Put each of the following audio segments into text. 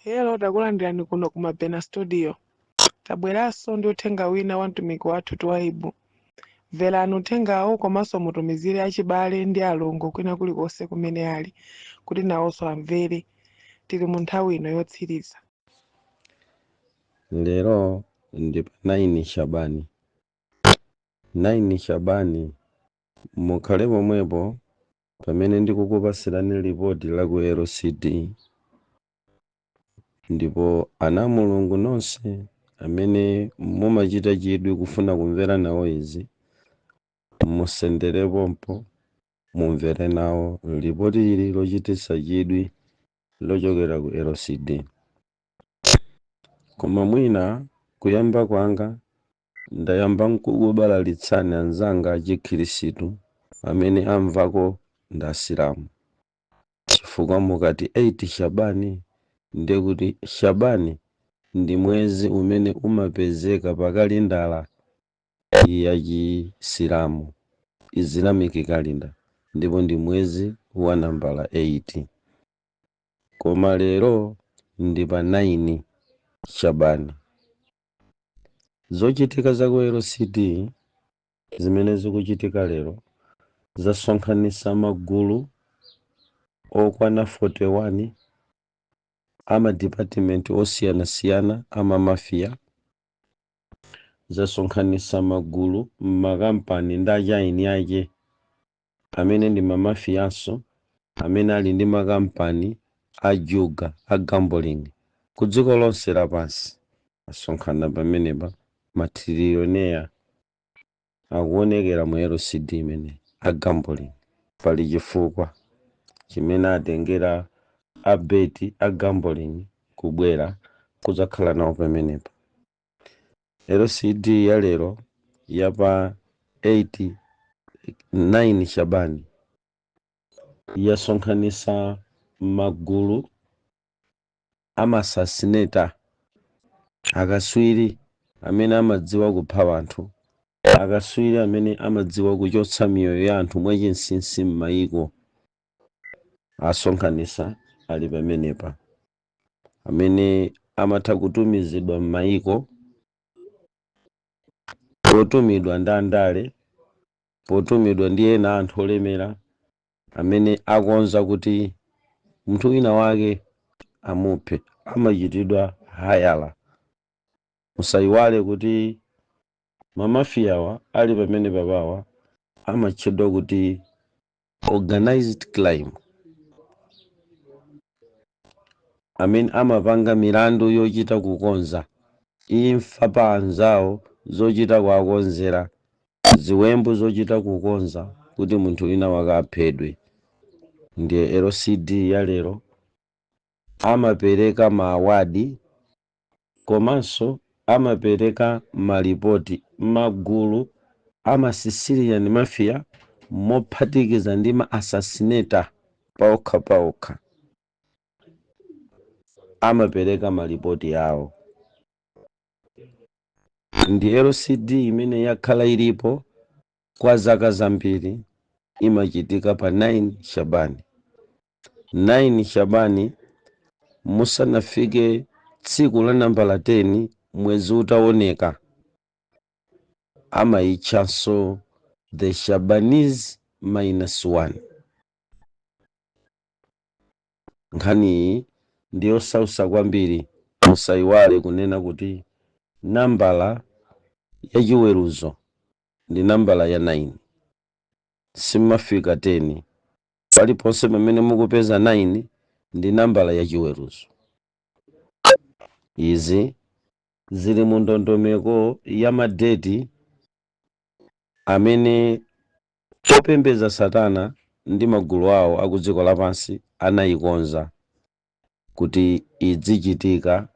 Hello, takulandirani kuno ku Mabena Studio. Tabweranso ndi uthenga wina wa mtumiki wathu Twaibu. Mverani uthengawo komanso mutumizire achibale ndi alongo kwina kulikonse kumene ali kuti nawonso amvere. Tili mu nthawi ino yotsiriza. Lero ndi pa 9 Shabani. 9 Shabani, mukhale pomwepo pamene ndikukupasirani lipoti la ku LCD. Ndipo ana a Mulungu nonse amene mumachita chidwi kufuna kumvera nawo izi, musendere pompo mumvere nawo lipoti ili lochititsa chidwi lochokera ku LCD. Koma mwina kuyamba kwanga ndayamba nkukubalalitsani anzanga achikhirisitu amene amvako ndi Asilamu, chifukwa mukati 8 Shabani ndiye kuti Shabani ndi mwezi umene umapezeka pa kalendala ya Chisilamu, Islamic calendar, ndipo ndi mwezi wa nambala 8. Koma lero ndi pa 9 Shabani. Zochitika za ku LCD zimene zikuchitika lero zasonkhanitsa magulu okwana 41 ama department osiyanasiyana ama mafia, zasonkhanitsa magulu m'makampani ndi achaini ake amene ndi mamafianso amene ali ndi makampani a juga, a gambling ku dziko lonse lapansi. Asonkhana pamenepa ma trillionaire akuonekera mu LCD imene a gambling. Pali chifukwa chimene atengera a bet a gambling kubwera kudzakhala nawo pamenepa. LCD ya lero ya pa 8 9 Shabani yasonkhanitsa magulu ama assassinator, akaswiri amene amadziwa kupha anthu, akaswiri amene amadziwa kuchotsa miyoyo ya anthu mwachinsinsi m'mayiko. Asonkhanitsa ali pamenepa amene amatha kutumizidwa m'mayiko potumidwa ndi andale, potumidwa ndi ena anthu olemera amene akonza kuti munthu wina wake amuphe, amachitidwa hire. Musayiwale kuti mamafiyawa ali pamene papawa amatchedwa kuti organized crime, amene amapanga milandu yochita kukonza imfa pa anzawo, zochita kuakonzera ziwembu, zochita kukonza kuti munthu wina wake aphedwe. Ndiye LCD ya lero amapereka ma award komanso amapereka malipoti magulu ama Sicilian Mafia mophatikiza ndi ma assassinator paokha paokha, amapereka malipoti awo. Ndi LCD imene yakhala ilipo kwa zaka zambiri, imachitika pa 9 Shabani. 9 Shabani musanafike tsiku la nambala 10 mwezi utaoneka, amayitchanso the Shabanese minus 1. Nkhaniyi ndi yosausa kwambiri. Musayiwale kunena kuti nambala yachiweruzo ndi nambala ya 9, simafika 10. Paliponse pamene mukupeza 9 ndi nambala yachiweruzo. Izi zili mu ndondomeko ya madeti amene opembedza satana ndi magulu awo aku dziko lapansi anayikonza kuti idzichitika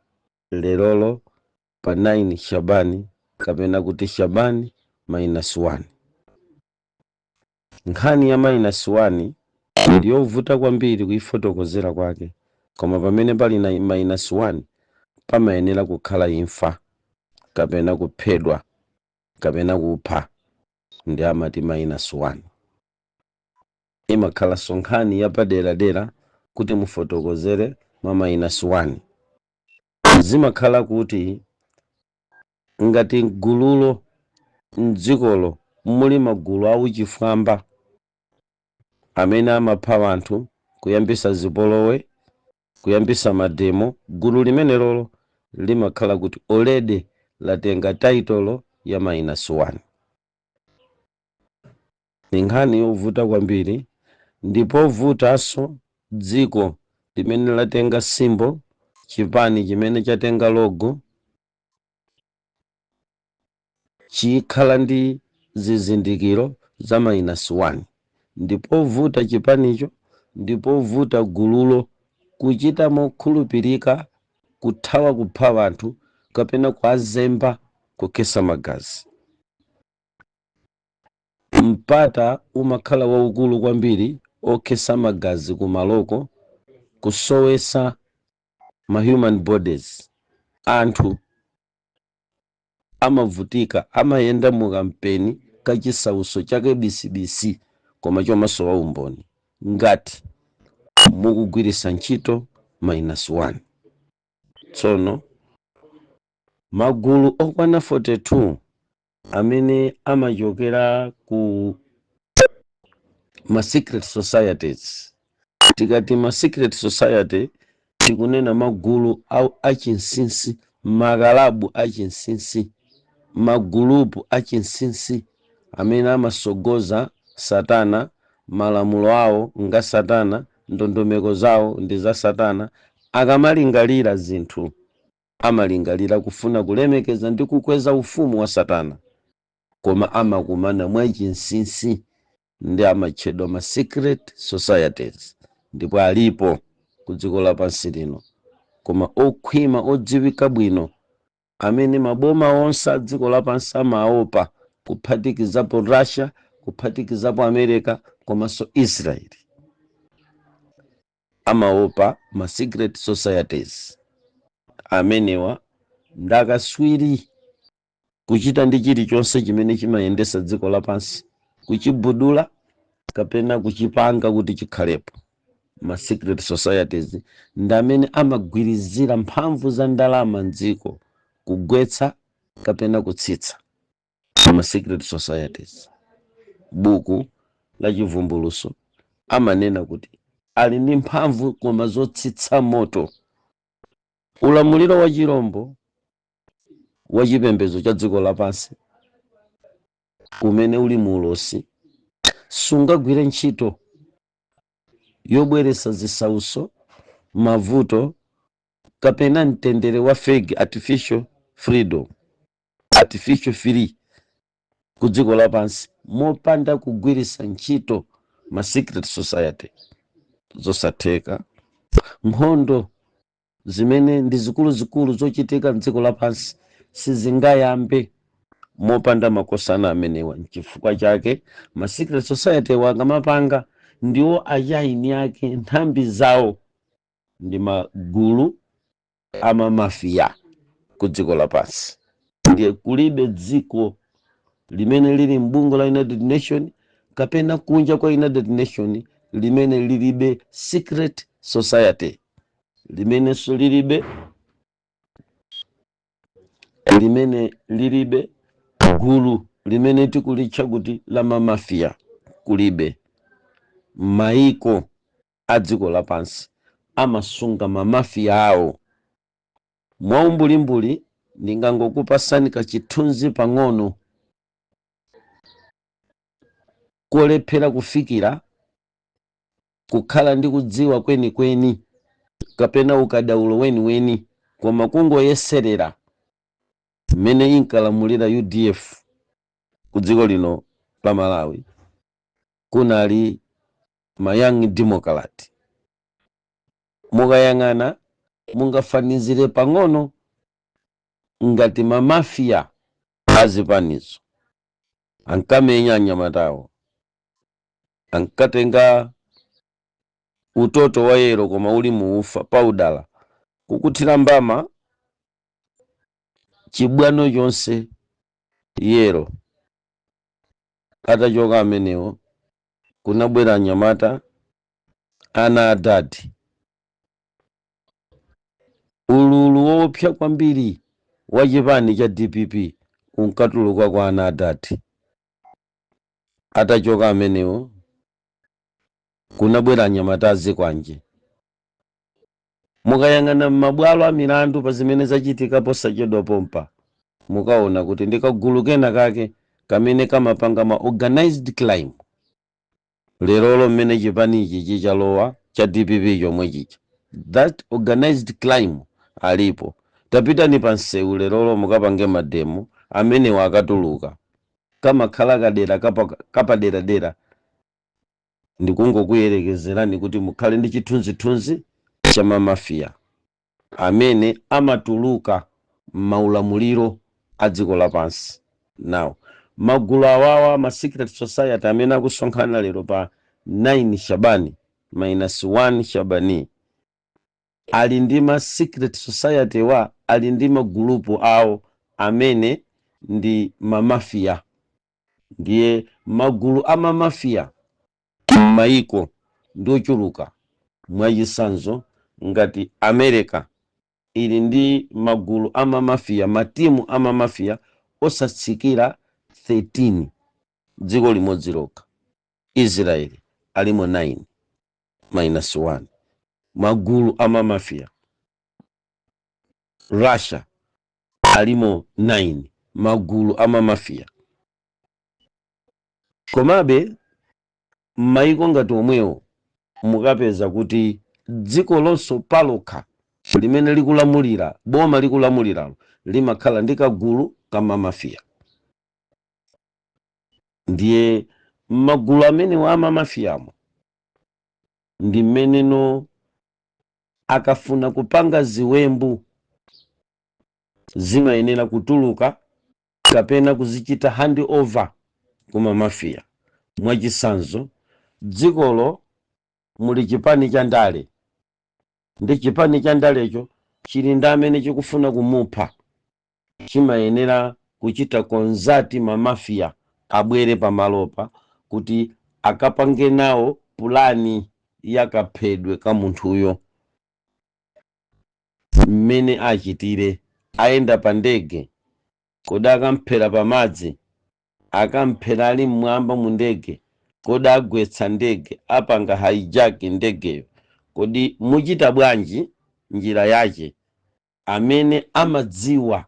lerolo pa 9 Shabani, kapena kuti Shabani minus 1. Nkhani ya minus 1 ndiyovuta kwambiri kuifotokozera kwake, koma pamene pali na minus 1 pamayenera kukhala imfa kapena kuphedwa kapena kupha, ndi amati minus 1. Imakhalanso nkhani yapaderadera kuti mufotokozere mwa minus 1. Zimakhala kuti ngati gululo mdzikolo muli magulu auchifwamba amene amapha anthu, kuyambisa zipolowe, kuyambisa mademo, gulu limenelolo limakhala kuti already latenga title ya minus 1. Ni nkhani yovuta kwambiri, ndipo vutanso dziko limene latenga symbol, chipani chimene chatenga logo chikhala ndi zizindikiro za minus 1, ndipo vuta chipanicho, ndipo vuta gululo kuchita mokhulupirika kuthawa kupha anthu kapena kuazemba kukhetsa magazi. Mpata umakhala waukulu kwambiri okhetsa magazi kumaloko, kusowesa ma human bodies. Anthu amavutika, amayenda mu kampeni kachisauso chake bisibisi, koma chomasowa umboni ngati mukugwiritsa ntchito minus 1. Tsono magulu okwana 42 amene amachokera ku ma secret societies. Tikati ma secret society, tikunena magulu achinsinsi, makalabu achinsinsi, magulupu achinsinsi amene amasogoza satana. Malamulo awo nga satana, ndondomeko zawo ndi za satana. Akamalingalira zinthu, amalingalira kufuna kulemekeza ndi kukweza ufumu wa satana, koma amakumana mwachinsinsi ndi amatchedwa ma secret societies, ndipo alipo ku dziko lapansi lino, koma okhwima, odziwika bwino, amene maboma onse a dziko lapansi amaopa, kuphatikizapo Russia, kuphatikizapo America komanso Israeli, amaopa ma secret societies amenewa. Ndakaswiri kuchita ndi chilichonse chimene chimayendesa dziko lapansi, kuchibudula kapena kuchipanga kuti chikhalepo. Ma secret societies ndi amene amagwirizira mphamvu za ndalama mdziko, kugwetsa kapena kutsitsa. Ma secret societies, buku la Chivumbuluso amanena kuti ali ndi mphamvu koma zotsitsa moto. Ulamuliro wa chirombo wa chipembedzo cha dziko lapansi umene uli mu ulosi sungagwire ntchito yobweretsa zisauso, mavuto kapena mtendere wa fake artificial freedom, artificial free ku dziko lapansi mopanda kugwiritsa ntchito ma secret society. Zosatheka. Nkhondo zimene ndi zikuluzikulu zochitika mdziko lapansi sizingayambe mopanda makosana amenewa. Nchifukwa chake ma secret society wangamapanga ndiwo achaini ake, nthambi zawo ndi magulu amamafiya ku dziko lapansi. Ndiye kulibe dziko limene lili m'bungwe la United Nation kapena kunja kwa United Nation limene lilibe secret society, limenenso lilibe, limene lilibe gulu limene tikulitcha kuti la mamafiya. Kulibe. Maiko a dziko lapansi amasunga mamafiya awo mwaumbulimbuli. Ndingangokupasani kachithunzi pang'ono kolephera kufikira kukhala ndi kudziwa kwenikweni kapena ukadaulo weniweni, koma kungoyeserera mmene inkalamulira UDF ku dziko lino la Malawi. Kunali ma Young Democrat. Mukayang'ana, mungafanizire pang'ono ngati mamafiya azipanizo. Ankamenya anyamatawo, ankatenga utoto wa yellow koma uli muufa paudala, kukuthira mbama chibwano chonse yellow. Atachoka amenewo, kunabwera anyamata ana adadi. Ululu woopsa kwambiri wa chipani cha DPP unkatuluka kwa ana adati. Atachoka amenewo, kunabwera anyamata azikwanje. Mukayang'ana m'mabwalo a milandu pa zimene zachitika posachedwa pompa, mukaona kuti ndi kagulu kena kake kamene kamapanga ma organized crime. Lerolo mmene chipanichi chichalowa cha DPP chomwe chicha, that organized crime alipo. Tapitani pa msewu lerolo mukapange mademo, amenewo akatuluka kamakhala kadera kapaderadera. Ndikungokuyerekezerani kuti mukhale ndi chithunzithunzi cha mamafiya amene amatuluka m'maulamuliro a dziko lapansi. Now, magulu awawa, ma secret society amene akusonkhana lero pa 9 Shabani minus 1 Shabani, ali ndi ma secret society wa, ali ndi magulupu awo amene ndi mamafiya. Ndiye magulu a mamafiya m'mayiko ndi ochuluka. Mwachitsanzo, ngati America ili ndi magulu a mamafiya, matimu a mamafiya osatsikira 13, dziko limodzi lokha. Israeli alimo 9 minus 1 magulu a mamafiya. Russia alimo 9 magulu a mamafiya. Komabe m'mayiko ngati omwewo, mukapeza kuti dziko lonse palokha limene likulamulira, boma likulamuliralo, limakhala ndi kagulu kamamafiya. Ndiye magulu amenewo amamafiyamo ndi mmeneno akafuna kupanga ziwembu, zimayenera kutuluka kapena kuzichita hand over kuma mafiya. Mwachitsanzo, dzikolo muli chipani cha ndale, ndi chipani cha ndalecho chili ndi amene chikufuna kumupha. Chimayenera kuchita consult mamafiya abwere pamalopa kuti akapange nawo pulani ya kaphedwe ka munthuyo, mmene achitire, ayenda pa ndege, kodi akamphera pamadzi, akamphera ali mmwamba mu ndege, kodi agwetsa ndege, apanga hijack ndegeyo, kodi muchita bwanji njira yache? Amene amadziwa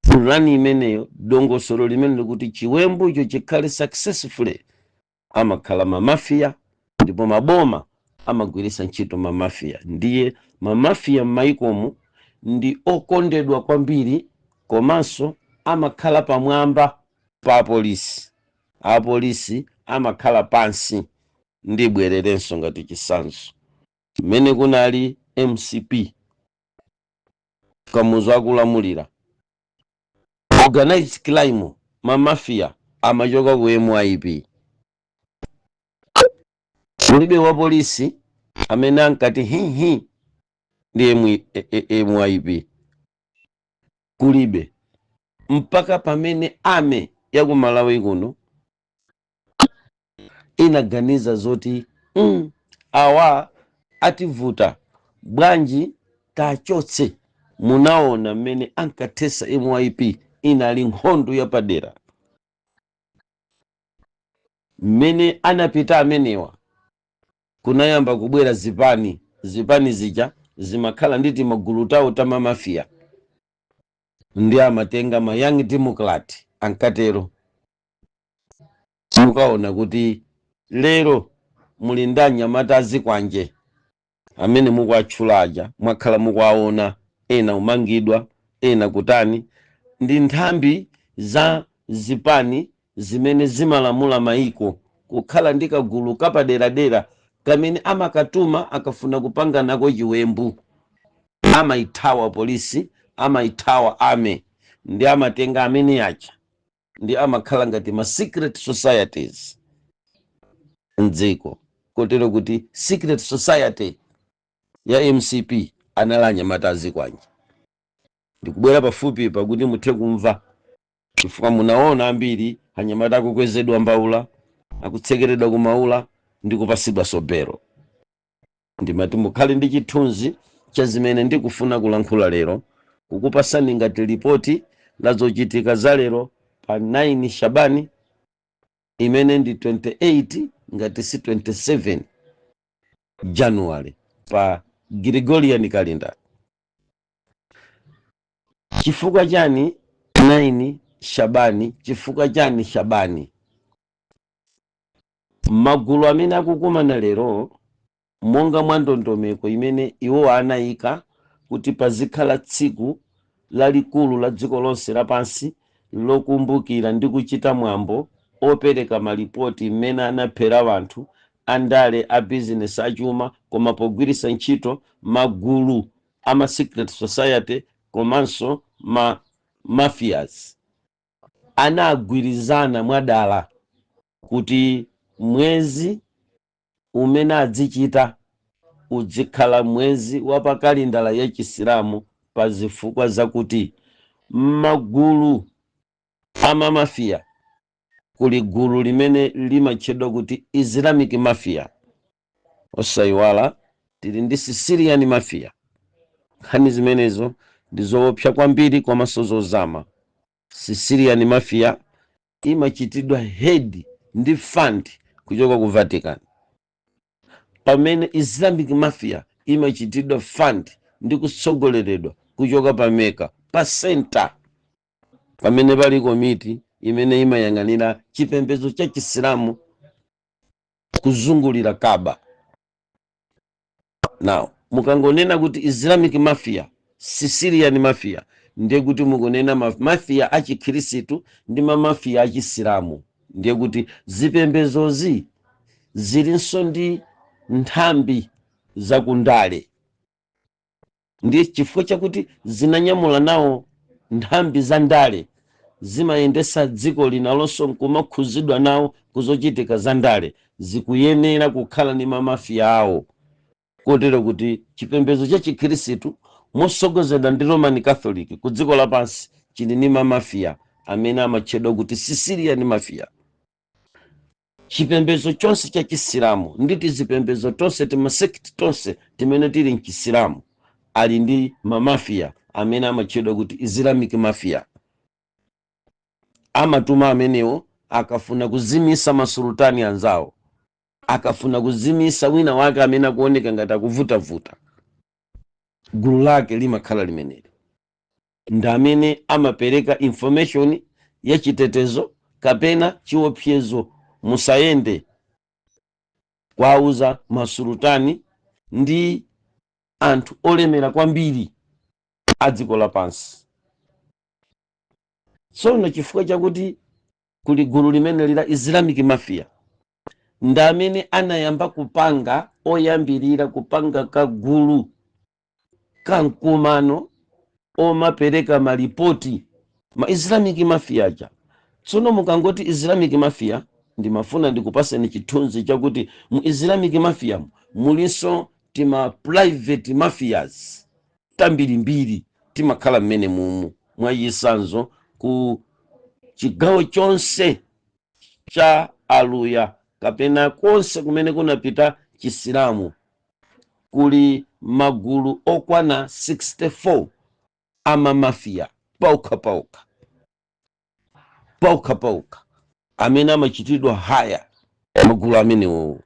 pulani imeneyo, dongosolo limene likuti chiwembucho chikhale successfully, amakhala mamafiya, ndipo maboma amagwiritsa ntchito mamafiya. Ndiye mamafiya m'mayikomu ndi okondedwa kwambiri, komanso amakhala pamwamba pa apolisi, apolisi amakhala pansi. Ndibwererenso ngati chitsanzo, mmene kunali MCP, Kamuzu akulamulira, organized crime, mamafiya amachoka ku MIP. Kulibe wa polisi amene ankati hihi ndi MIP, kulibe, mpaka pamene army ya ku Malawi kuno inaganiza zoti awa ativuta, bwanji tachotse? Munaona mmene ankathesa MIP, inali nkhondo yapadera. Mmene anapita amenewa, kunayamba kubwera zipani. Zipani zija zimakhala ndi timagulu tawo ta mamafiya, ndi amatenga ma Young Democrat, ankatero. Mukaona kuti lero muli ndi anyamata azikwanje amene mukuatchula aja, mwakhala mukuaona, ena umangidwa, ena kutani, ndi nthambi za zipani zimene zimalamula maiko kukhala ndi kagulu kapaderadera kamene amakatuma akafuna kupanga nako chiwembu. Amayithawa polisi, amayithawa army, ndi amatenga amene aja, ndi amakhala ngati ma secret societies mdziko. Kotero kuti secret society ya MCP anali anyamata azikwanje. Ndikubwera pafupi pakuti muthe kumva, chifukwa munaona ambiri anyamata akukwezedwa mbaula, akutsekeredwa kumaula ndi kupasidwa sobero. Ndimati mukhale ndi chithunzi Cha zimene ndikufuna kulankhula lero, kukupasani ngati lipoti la zochitika za lero pa 9 Shabani, imene ndi 28 ngati si 27 January pa Gregorian calendar. Chifukwa chani 9 Shabani? Chifukwa chani Shabani? Magulu amene akukumana lero, monga mwa ndondomeko imene iwo anayika kuti pazikhala tsiku lalikulu la dziko lonse lapansi lokumbukira ndi kuchita mwambo opereka malipoti mmene anaphera anthu andale, a business, achuma, koma pogwiritsa ntchito magulu ama secret society komanso ma mafias, anagwirizana mwadala kuti mwezi umene adzichita udzikhala mwezi wa pa kalendala ya Chisilamu, pa zifukwa zakuti magulu amamafiya, kuli gulu limene limatchedwa kuti Islamic Mafia. Osayiwala tili ndi Sicilian Mafia. Nkhani zimenezo ndi zoopsa kwambiri komanso zozama. Sicilian Mafia imachitidwa head ndi fund kuchoka ku Vatican, pamene Islamic Mafia imachitidwa fund ndi kutsogoleredwa kuchoka pa Mecca, pa center pamene pali komiti imene imayang'anira chipembedzo cha Chisilamu kuzungulira Kaaba. Now, mukangonena kuti Islamic Mafia, Sicilian Mafia, ndiye kuti mukunena mafia achikhirisitu ndi mamafia achisilamu. Ndiye kuti zipembezozi zilinso ndi nthambi zakundale. Ndiye chifukwa chakuti zinanyamula nawo nthambi za ndale, zimayendesa dziko linalonso nkumakhuzidwa nawo kuzochitika za ndale, zikuyenera kukhala ndi mamafiya awo, kotero kuti chipembedzo cha Chikhirisitu mosogozedwa ndi Roman Catholic ku dziko lapansi chili ndi mamafiya amene amatchedwa kuti Sicilian Mafia. Chipembedzo chonse cha Chisilamu ndi tizipembedzo tonse, timasekti tonse timene tili mchisilamu, ali ndi mamafiya amene amatchedwa kuti Islamic Mafia. Amatuma amenewo akafuna kuzimisa masulutani anzawo, akafuna kuzimisa wina wake amene akuoneka ngati akuvutavuta. Gulu lake limakhala limeneli, ndi amene amapereka information ya chitetezo kapena chiopsezo, musayende, kwauza masulutani ndi anthu olemera kwambiri a dziko lapansi. Tsono chifukwa chakuti kuli gulu limene lila Islamic Mafia, ndi amene anayamba kupanga, oyambirira kupanga kagulu kamkumano omapereka malipoti, ma Islamic Mafia aja. Tsono mukangoti Islamic Mafia, ndimafuna ndikupaseni chithunzi chakuti mu Islamic Mafia mulinso tima private mafias tambirimbiri timakhala mmene mumu. Mwachisanzo, ku chigawo chonse cha Aluya kapena konse kumene kunapita Chisilamu, kuli magulu okwana 64 amamafiya paukha paukha, paukha paukha, amene amachitidwa hire. Magulu amenewo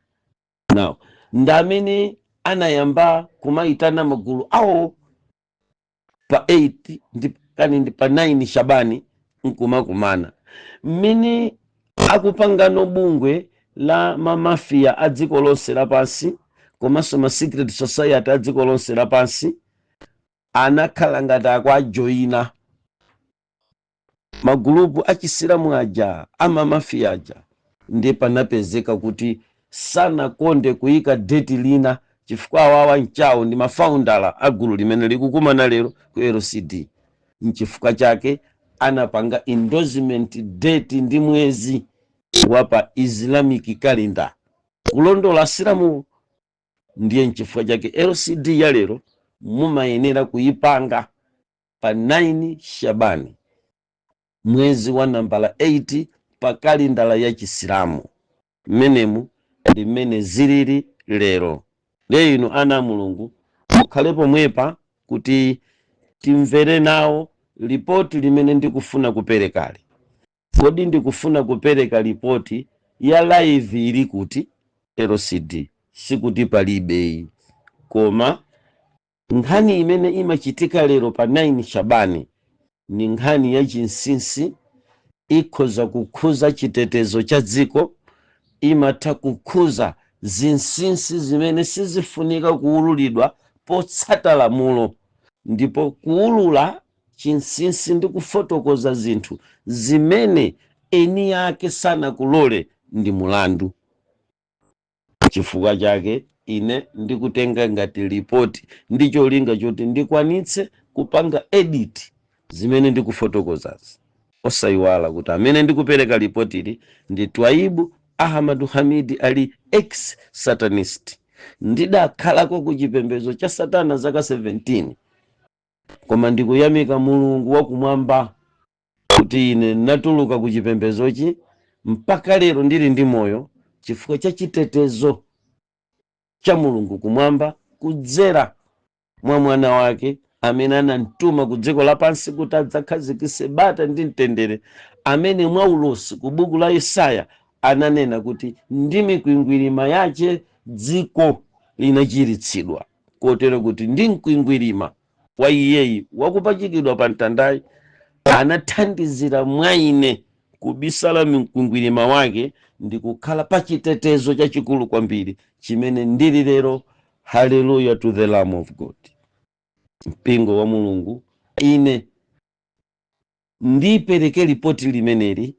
now ndi amene anayamba kumayitana magulu awo pa 8 ndi kani ndi pa 9 Shabani nkumakumana. Mmene akupangano bungwe la mamafiya a dziko lonse lapansi komanso ma secret society a dziko lonse lapansi, anakhala ngati akuajoyina magulupu achisilamu aja amamafiya aja. Ndiye panapezeka kuti sanakonde kuyika date lina, chifukwa awawa nchawo ndi ma founder a gulu limene likukumana lero ku LCD. Nchifukwa chake anapanga endorsement date ndi mwezi wa pa Islamic calendar, kulondola Asilamu. Ndiye nchifukwa chake LCD ya lero mumayenera kuyipanga pa 9 Shabani, mwezi wa nambala 8 pa kalendala ya Chisilamu. Mmenemu ndi mmene zilili lero. Ndiye inu ana a Mulungu, Mukhale pomwepa kuti timvere nawo lipoti limene ndikufuna kuperekali. Kodi ndikufuna kupereka lipoti ya live ili kuti LCD? Sikuti palibeyi, koma nkhani imene imachitika lero pa 9 Shabani ni nkhani ya chinsinsi, ikhoza kukhuza chitetezo cha dziko, imatha kukhuza zinsinsi zimene sizifunika kuwululidwa potsata lamulo. Ndipo kuwulula chinsinsi ndi kufotokoza zinthu zimene eni yake sanakulole ndi mulandu. Chifukwa chake ine ndikutenga ngati lipoti ndi cholinga choti ndikwanitse kupanga edit zimene ndikufotokozazi. Osayiwala kuti amene ndikupereka lipotili ndi Twaibu Ahmadu Hamidi Ali, ex satanist. Ndidakhalako ku chipembedzo cha satana zaka 17, koma ndikuyamika Mulungu wakumwamba kuti ine natuluka ku chipembedzochi, mpaka lero ndili ndi moyo chifukwa cha chitetezo cha Mulungu kumwamba kudzera mwa mwana wake amene anamtuma ku dziko lapansi kuti adzakhazikitse bata ndi mtendere, amene mwa ulosi ku buku la Yesaya ananena kuti ndi mikwingwirima yace dziko linachiritsidwa, kotero kuti ndi mkwingwirima wa iyeyi wakupachikidwa pa mtandayi anathandizira mwa ine kubisala mkwingwirima wake ndi kukhala pa chitetezo chachikulu kwambiri chimene ndili lero. Haleluya to the Lamb of God. Mpingo wa Mulungu, ine ndipereke lipoti limeneli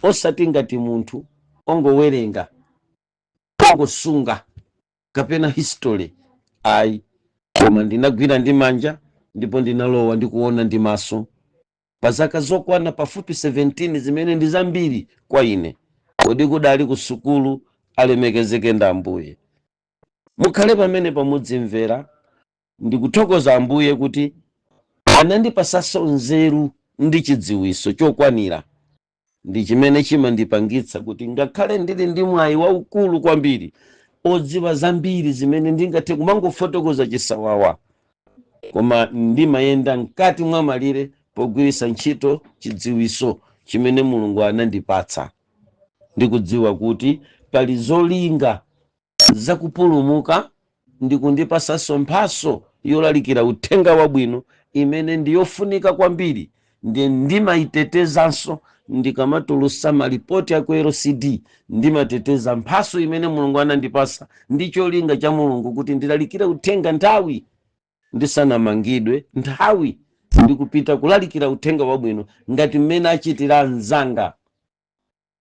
osati ngati munthu ongowerenga, ongosunga kapena history, ayi, koma ndinagwira ndi manja ndipo ndinalowa ndi kuona ndi maso pa zaka zokwana pafupi 17, zimene ndi zambiri kwa ine. Kodi kudali ku sukulu? Alemekezeke ndi Ambuye. Mukhale pamene pamudzimvera. Ndikuthokoza Ambuye kuti anandipasanso nzeru ndi chidziwiso chokwanira, ndi chimene chimandipangitsa kuti ngakhale ndili ndi mwayi waukulu kwambiri odziwa zambiri zimene ndingathe kumangofotokoza chisawawa, koma ndimayenda mkati mwa malire pogwiritsa ntchito chidziwiso chimene Mulungu anandipatsa, ndikudziwa kuti pali zolinga zakupulumuka ndi kundipasanso mphaso yolalikira uthenga wabwino imene ndiyofunika kwambiri. Ndiye ndimayitetezanso ndikamatulusa malipoti aku LCD. Ndimateteza mphaso imene Mulungu anandipasa ndi cholinga cha Mulungu kuti ndilalikire uthenga nthawi ndisanamangidwe, nthawi ndikupita kulalikira uthenga wabwino ngati mmene achitira anzanga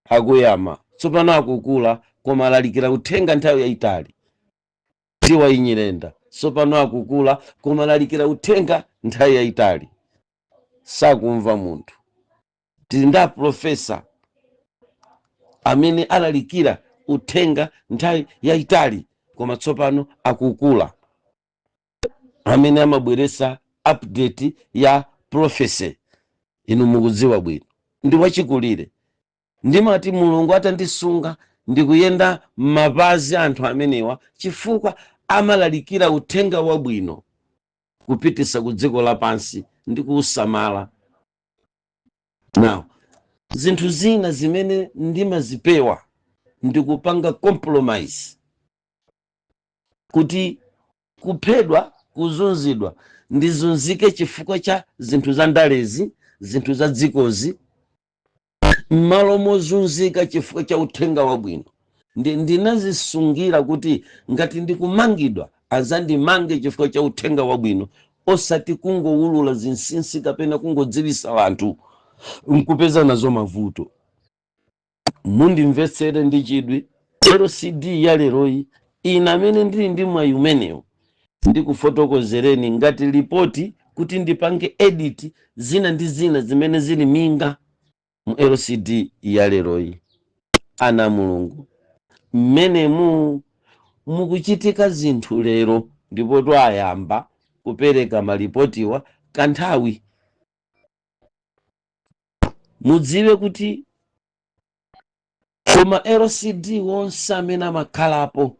akuyama tsopano akukula koma alalikira uthenga nthawi yayitali. Tiwa Inyirenda tsopano akukula koma alalikira uthenga nthawi yayitali, sakumva munthu. Tili ndi aprofesa amene alalikira uthenga nthawi yayitali koma tsopano akukula, amene amabweretsa update ya prophecy. Inu mukudziwa bwino, ndi wachikulire. Ndimati Mulungu atandisunga ndikuyenda m'mapazi anthu amenewa, chifukwa amalalikira uthenga wabwino kupitisa ku dziko lapansi ndi kuusamala. Now, zinthu zina zimene ndimazipewa ndikupanga compromise kuti kuphedwa, kuzunzidwa, ndizunzike chifukwa cha zinthu za ndalezi, zinthu za dzikozi, m'malo mozunzika chifukwa cha uthenga wabwino. Ndinazisungira kuti ngati ndikumangidwa, azandimange chifukwa cha uthenga wabwino, osati kungowulula zinsinsi kapena kungodziwisa anthu nkupeza nazo mavuto. Mundimvetsere ndi chidwi LCD ya leroyi. Ine amene ndili ndi mwayi umenewu ndikufotokozereni ngati lipoti kuti ndipange edit zina ndi zina zimene zili minga mu LCD ya leroyi. Ana Mulungu, mmenemu mukuchitika zinthu lero, ndipo twayamba kupereka malipotiwa kanthawi. Mudziwe kuti koma LCD wonse amene amakhalapo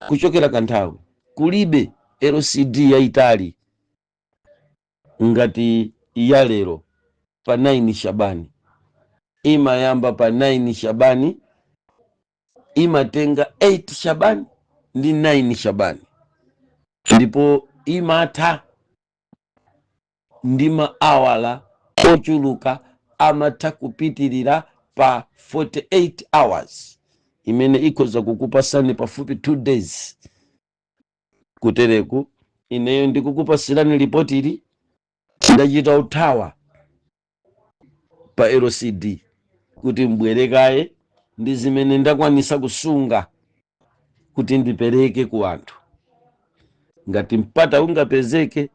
kuchokera kanthawi, kulibe LCD yayitali ngati ya lero pa 9 Shabani imayamba pa 9 Shabani, imatenga 8 Shabani ndi 9 Shabani, ndipo imatha ndi maawala ochuluka, amatha kupitirira pa 48 hours, imene ikhoza kukupasani pafupi 2 days. Kutereku ineyo ndikukupasirani ripotili, ndachita uthawa pa LCD kuti mbwerekaye ndi zimene ndakwanisa kusunga kuti ndipereke ku anthu. Ngati mpata ungapezeke,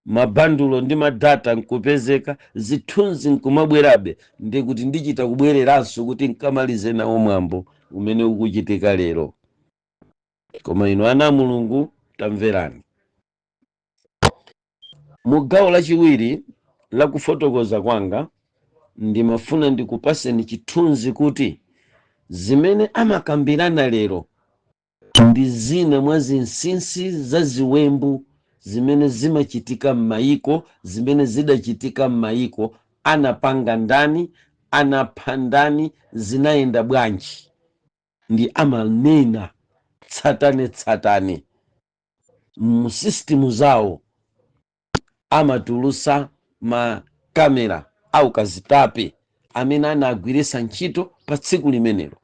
mabandulo ndi ma data nkupezeka, zithunzi nkumabwerabe, ndi kuti ndichita kubwereranso kuti nkamalize nawo mwambo umene ukuchitika lero. Koma inu ana a Mulungu, tamverani. Mu gawo lachiwiri la kufotokoza kwanga, ndimafuna ndikupaseni chithunzi kuti zimene amakambirana lero ndi zina mwa zinsinsi za ziwembu zimene zimachitika m'mayiko, zimene zidachitika m'mayiko, anapanga ndani, anapha ndani, zinayenda bwanji. Ndi amanena tsatane tsatane mu system zawo, amatulusa makamera au kazitape amene anagwirisa ntchito pa tsiku limenelo,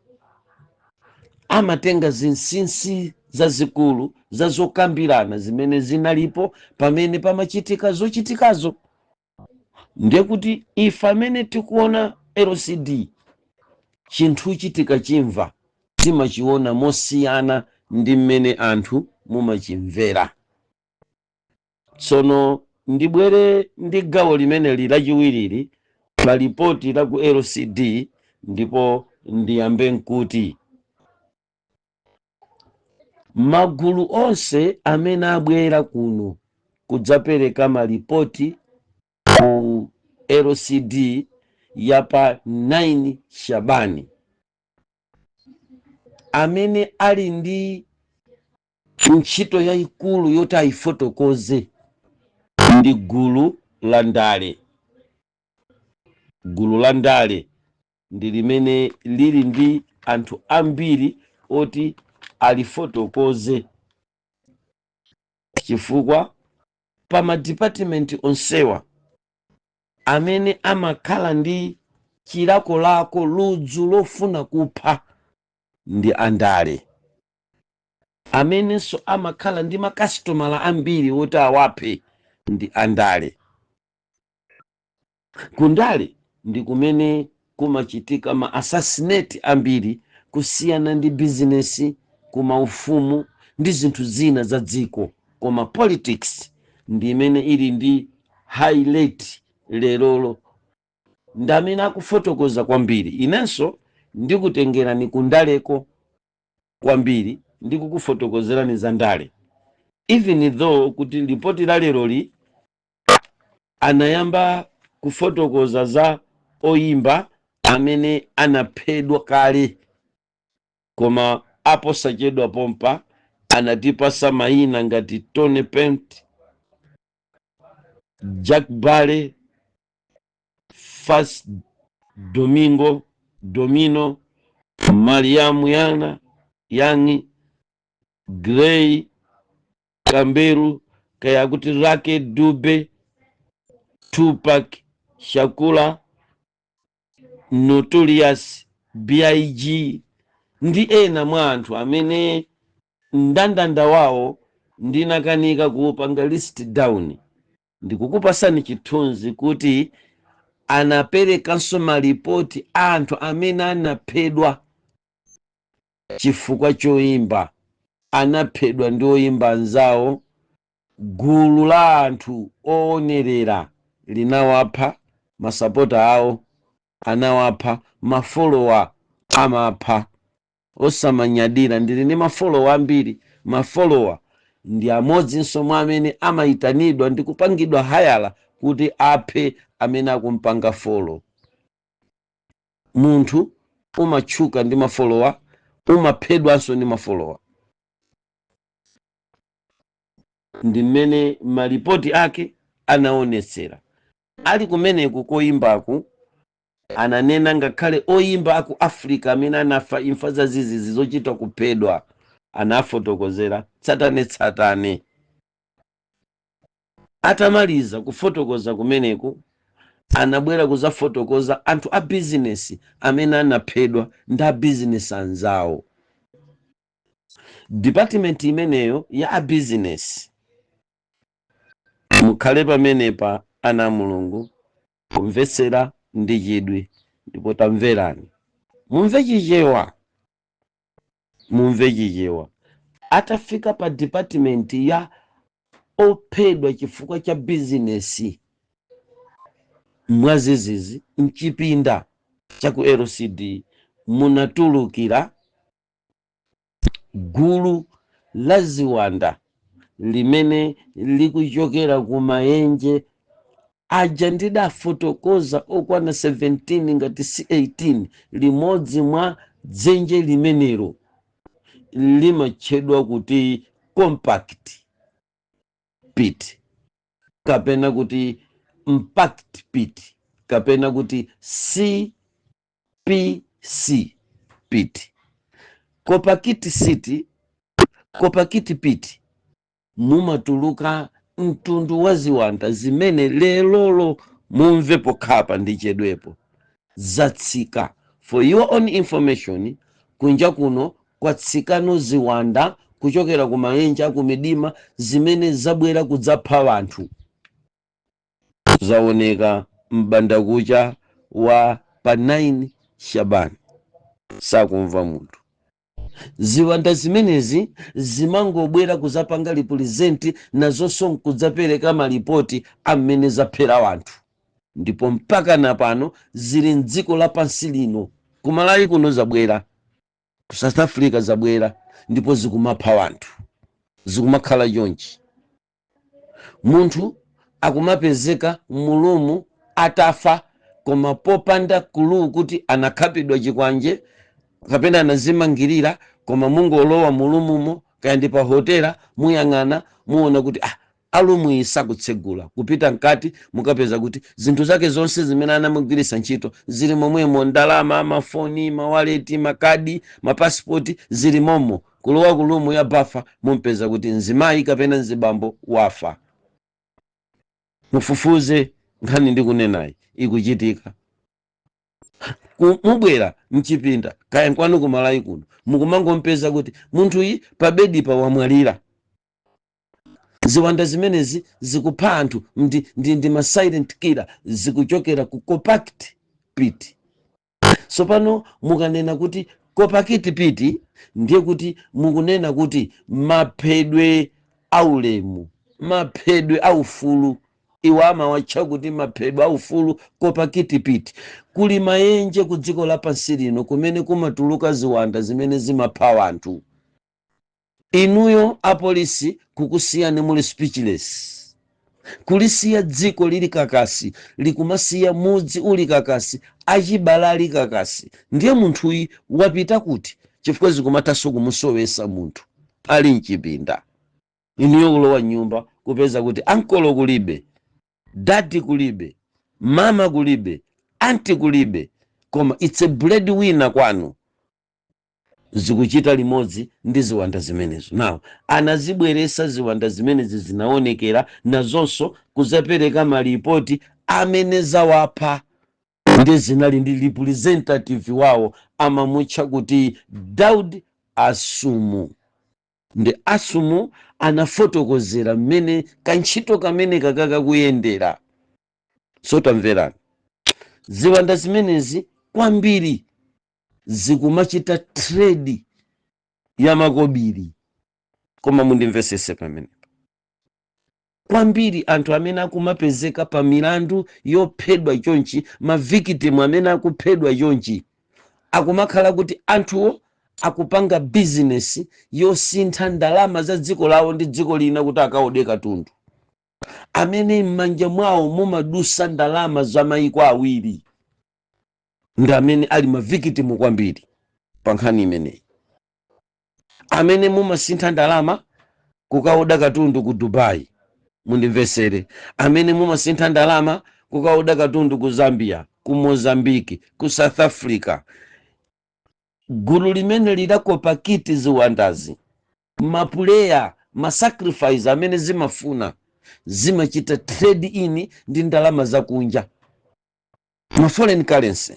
amatenga zinsinsi zazikulu za zokambirana zimene zinalipo pamene pamachitika zochitikazo. Ndiye kuti ife amene tikuona LCD, chinthuchi tikachimva timachiona mosiyana ndi mmene anthu mumachimvera. Tsono ndibwere ndi gawo limeneli lachiwiriri pa lipoti la ku LCD, ndipo ndiyambe nkuti magulu onse amene abwera kuno kudzapereka malipoti ku LCD ya pa 9 Shabani, amene ali ndi ntchito yayikulu yoti ayifotokoze ndi gulu la ndale. Gulu la ndale ndi limene lili ndi anthu ambiri oti alifotokoze, chifukwa pa madipatimenti onsewa amene amakhala ndi chilakolako, ludzu lofuna kupha ndi andale, amenenso amakhala ndi makasitomala ambiri woti awaphe ndi andale. Kundale ndi kumene kumachitika ma assassinate ambiri kusiyana ndi bizinesi, kumaufumu ndi zinthu zina za dziko, koma politics ndi imene ili ndi high rate lerolo, ndi amene akufotokoza kwambiri. Inenso ndikutengerani kundaleko kwambiri, ndikukufotokozerani za ndale, even though kuti lipoti la leroli anayamba kufotokoza za oyimba amene anaphedwa kale, koma aposachedwa pompa anatipasa mayina ngati Tony Pent, Jack Bale, Fas Domingo Domino, Mariamu Yana Yangi, Gray Kamberu, kaya kuti Rake Dube, Tupac Shakur, Notorious Big ndi ena mwa anthu amene mndandanda wawo ndinakanika kuupanga list down. Ndikukupasani chithunzi kuti anaperekanso malipoti a anthu amene anaphedwa chifukwa choyimba, anaphedwa ndi oyimba anzawo, gulu la anthu oonerera linawapha, masapota awo anawapha. Ma follower amapha, osamanyadira ndili ndi ma follower ambiri. Ma follower ndi amodzinso mwa amene amayitanidwa ndi kupangidwa hire kuti aphe amene akumpanga follow. Munthu umatchuka ndi ma follower, umaphedwanso ndi ma follower. Ndi mmene malipoti ake anaonetsera. Ali kumeneku koyimbaku, ananena ngakhale oyimba aku Africa amene anafa imfa zazizizi zochita kuphedwa, anafotokozera tsatanetsatane. Atamaliza kufotokoza kumeneku, anabwera kuzafotokoza anthu a bizinesi amene anaphedwa ndi a bizinesi anzawo. Department imeneyo ya a bizinesi, mukhale pamenepa, ana a Mulungu, kumvetsera ndi chidwi, ndipo tamverani, mumve Chichewa, mumve Chichewa. Atafika pa department ya ophedwa chifukwa cha bizinesi mwazizizi, mchipinda cha ku LCD munatulukira gulu la ziwanda limene likuchokera ku maenje aja ndidafotokoza okwana 17 ngati si 18. Limodzi mwa dzenje limenelo limatchedwa kuti Compact Pit, kapena kuti Impact Pit, kapena kuti CPC Pit, Compact City, Compact Pit. Mumatuluka mtundu wa ziwanda zimene lelolo, mumve pokhapa ndi chedwepo, zatsika. For your own information, kunja kuno kwatsikano ziwanda kuchokera ku maenje aku midima zimene zabwera kudzapha anthu. Zaoneka m'bandakucha wa pa 9 Shabani, sakumva munthu. Ziwanda zimenezi zimangobwera kuzapanga represent, nazonso nkudzapereka malipoti amene zaphera wanthu, ndipo mpaka na pano zili mdziko lapansi lino. Kumalawi kuno zabwera, ku South Africa zabwera, ndipo zikumapha wanthu. Zikumakhala chonchi: munthu akumapezeka mu room atafa, koma popanda clue kuti anakhapidwa chikwanje kapena anazimangirira. Koma mungolowa mu room mo, kaya ndi pa hotela, muyang'ana, muona kuti ah, a room iyi sakutsegula. Kupita mkati, mukapeza kuti zinthu zake zonse zimene anamugwiritsa ntchito zili momwemo: ndalama, mafoni, mawaleti, makadi, mapasipoti, zili momo. Kulowa ku room ya bafa, mumpeza kuti mzimayi kapena mzibambo wafa. Mufufuze nkhani ndikunenayi, ikuchitika. Mubwera mchipinda, kaya nkwanu kumalawi kuno, mukumangompeza kuti munthuyi pa bedi pa wamwalira. Ziwanda zimenezi zikupha anthu, ndi ma silent killer, zikuchokera ku Compact Pit. Tsopano mukanena kuti Compact Pit, ndiye kuti mukunena kuti maphedwe aulemu, maphedwe aufulu. Iwo amawatcha kuti maphedwe aufulu, Compact Pit. Kuli maenje ku dziko lapansi lino kumene kumatuluka ziwanda zimene zimapha anthu. Inuyo apolisi kukusiyani muli speechless, kulisiya dziko lili kakasi, likumasiya mudzi uli kakasi, achibale ali kakasi. Ndiye munthuyi wapita kuti? Chifukwa zikumathanso kumusowesa munthu ali mchipinda. Inuyo kulowa nyumba, kupeza kuti ankolo kulibe, daddy kulibe, mama kulibe, auntie kulibe, koma it's a breadwinner kwanu. Zikuchita limodzi ndi ziwanda zimenezo. Nawo anazibweresa ziwanda zimenezi, zinaonekera nazonso kuzapereka malipoti amene zawapha, ndi zinali ndi representative wawo, amamutcha kuti Daud Asumu. Ndi Asumu anafotokozera mmene kantchito kamene kakakuyendera. So tamverani, ziwanda zimenezi kwambiri zikumachita trade ya makobiri. Koma mundimvesese pamenepa, kwambiri anthu amene akumapezeka pa milandu yophedwa chonchi, ma victim amene akuphedwa chonchi, akumakhala kuti anthuwo akupanga bizinesi yosintha ndalama za dziko lawo ndi dziko lina kuti akaode katundu. Amene m'manja mwawo mumadusa ndalama za mayiko awiri ndi amene ali ma victim kwambiri pa nkhani imeneyi. Amene mumasintha ndalama. Kukaoda katundu ku Dubai, mundimvesere, amene mumasintha ndalama kukaoda katundu ku Zambia, ku Mozambique, ku South Africa, gulu limene lidakopa kiti ziwandazi, maprayer, masacrifice amene zimafuna, zimachita trade in ndi ndalama zakunja, ma foreign currency,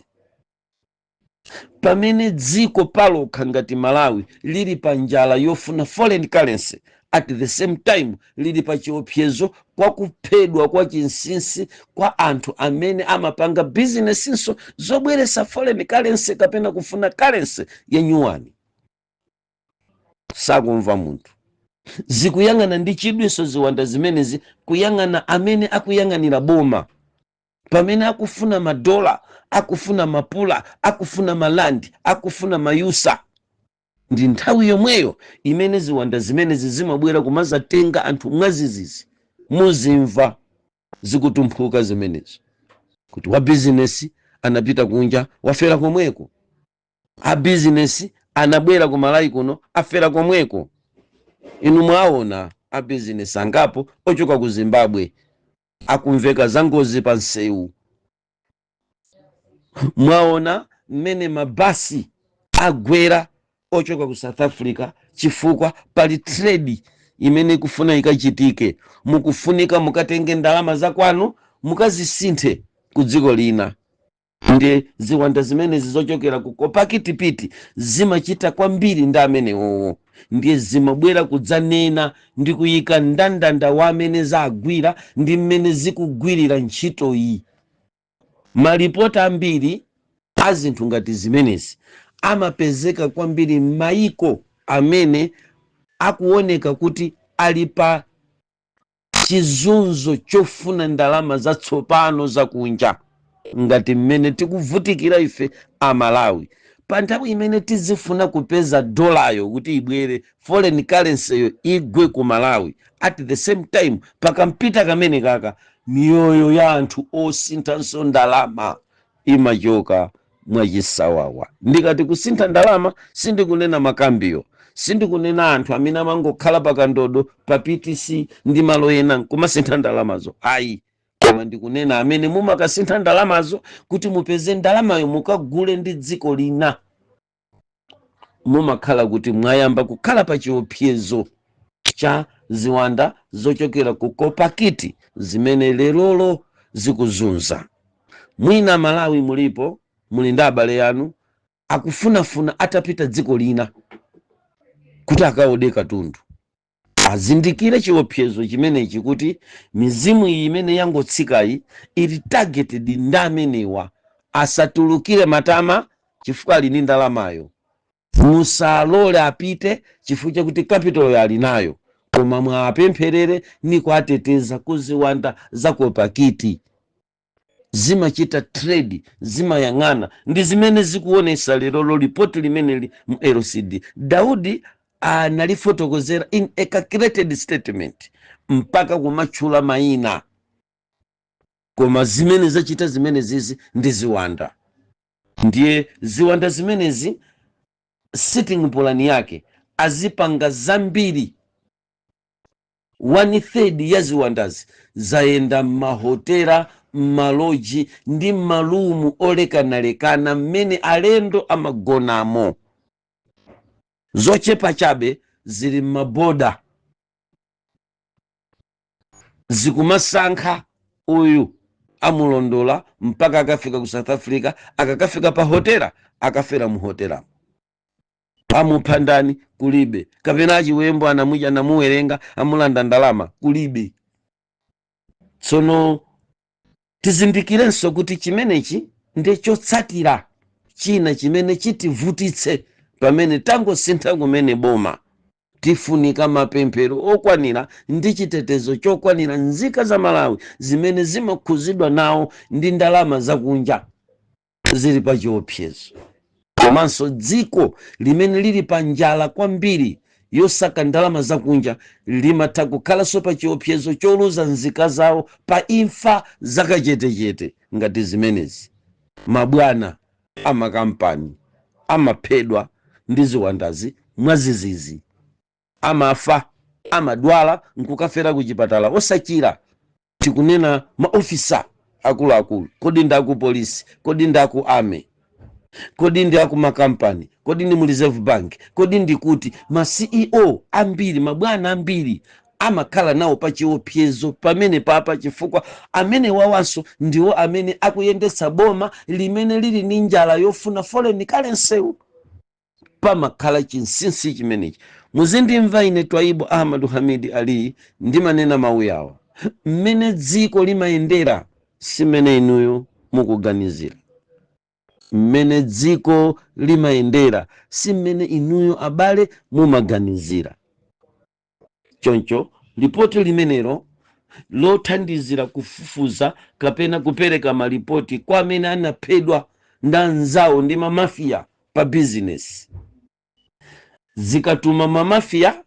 pamene dziko palokha ngati Malawi lili pa njala yofuna foreign currency, at the same time lili pa chiopsezo kwa kuphedwa kwa chinsinsi kwa anthu amene amapanga bizinesinso zobweretsa foreign currency kapena kufuna currency yenyuwani. Sakumva munthu. Zikuyang'ana ndi chidwiso ziwanda zimenezi, kuyang'ana amene akuyang'anira boma pamene akufuna madola, akufuna mapula, akufuna malandi, akufuna mayusa. Ndi nthawi yomweyo imene ziwanda zimenezi zimabwera kumazatenga anthu mwazizizi. Muzimva zikutumphuka zimenezo kuti wa bizinesi anapita kunja, wafera komweko. A bizinesi anabwera ku Malawi kuno, afera komweko. Inu mwaona a bizinesi angapo ochoka ku Zimbabwe akumveka za ngozi pa msewu. Mwaona mmene mabasi agwera ochoka ku South Africa, chifukwa pali trade imene ikufuna ikachitike, mukufunika mukatenge ndalama zakwanu mukazisinthe ku dziko lina. Ndi ziwanda zimenezi zochokera ku Kopakitipiti zimachita kwambiri ndi amenewowo. Ndiye zimabwera kudzanena ndi kuyika mndandanda wa amene zagwira ndi mmene zikugwirira ntchito iyi. Malipoti ambiri a zinthu ngati zimenezi amapezeka kwambiri m'mayiko amene akuoneka kuti ali pa chizunzo chofuna ndalama zatsopano zakunja, ngati mmene tikuvutikira ife Amalawi. Pa nthawi imene tizifuna kupeza dolayo kuti ibwere, foreign currency yo igwe ku Malawi, at the same time pakampita kamene kaka miyoyo ya anthu osinthanso ndalama imachoka mwachisawawa. Ndikati kusintha ndalama, sindikunena makambiyo, sindikunena anthu amene amangokhala pakandodo pa PTC ndi malo ena nkumasintha ndalamazo, ayi, koma ndikunena amene mumakasintha ndalamazo kuti mupeze ndalamayo mukagule ndi dziko lina. Mumakhala kuti mwayamba kukhala pa chiopsezo cha ziwanda zochokera ku Kopakiti zimene lerolo zikuzunza. Mwina Malawi mulipo, muli ndi abale anu akufunafuna atapita dziko lina kuti akaode katundu. Azindikire chiopsezo chimenechi kuti mizimu iyi imene yangotsikayi ili targeted ndi amenewa. Asatulukire matama chifukwa ali ndi ndalamayo. Musalole apite chifukwa chakuti capital ali nayo, koma mwapempherere ni kuateteza kuziwanda za Kopakiti. Zimachita trade, zimayang'ana ndi zimene zikuonesa lero lipoti limeneli mu LCD. Daudi analifotokozera in a calculated statement mpaka kumatchula mayina, koma zimene zachita zimene zizi ndi ziwanda. Ndiye ziwanda zimenezi sitting plan yake azipanga zambiri. One third ya ziwandazi zayenda m'mahotela, m'maloji ndi m'malumu olekanalekana mmene alendo amagonamo. Zochepa chabe zili m'maboda, zikumasankha uyu amulondola mpaka akafika ku South Africa. Akakafika pa hotela, akafera mu hotelamo. Amupha ndani? Kulibe. Kapena achiwembo anamudya, anamuwerenga, amulanda ndalama? Kulibe. Tsono tizindikirenso kuti chimenechi ndi chotsatira china chimene chitivutitse pamene tangosintha kumene boma. Tifunika mapemphero okwanira ndi chitetezo chokwanira nzika za Malawi zimene zimakhuzidwa nawo ndi ndalama zakunja zili pa chiopsezo, komanso dziko limene lili pa njala kwambiri yosaka ndalama zakunja limatha kukhalanso pa chiopsezo choluza nzika zawo pa imfa zakachetechete ngati zimenezi. Mabwana amakampani amaphedwa ndi ziwandazi mwazizizi, amafa. Amadwala nkukafera kuchipatala osachira. Tikunena maofisa akuluakulu, kodi ndi aku polisi, kodi ndi aku army, kodi ndi aku makampani, kodi ndi mu Reserve Bank, kodi ndi kuti? Ma CEO ambiri, mabwana ambiri amakhala nawo pa chiopsezo pamene papa, chifukwa amene wawanso ndiwo amene akuyendetsa boma limene lili ndi njala yofuna foreign currency. Pamakhala chinsinsi chimenechi. Muzindimva ine, Twaibu Ahmadu Hamidi Ali, ndimanena mawu yawa. Mmene dziko limayendera simene inuyo mukuganizira. Mmene dziko limayendera si mmene inuyo abale mumaganizira. Choncho lipoti limenelo lothandizira kufufuza kapena kupereka malipoti kwa amene anaphedwa ndi anzawo ndi mamafiya pa bizinesi, zikatuma mamafiya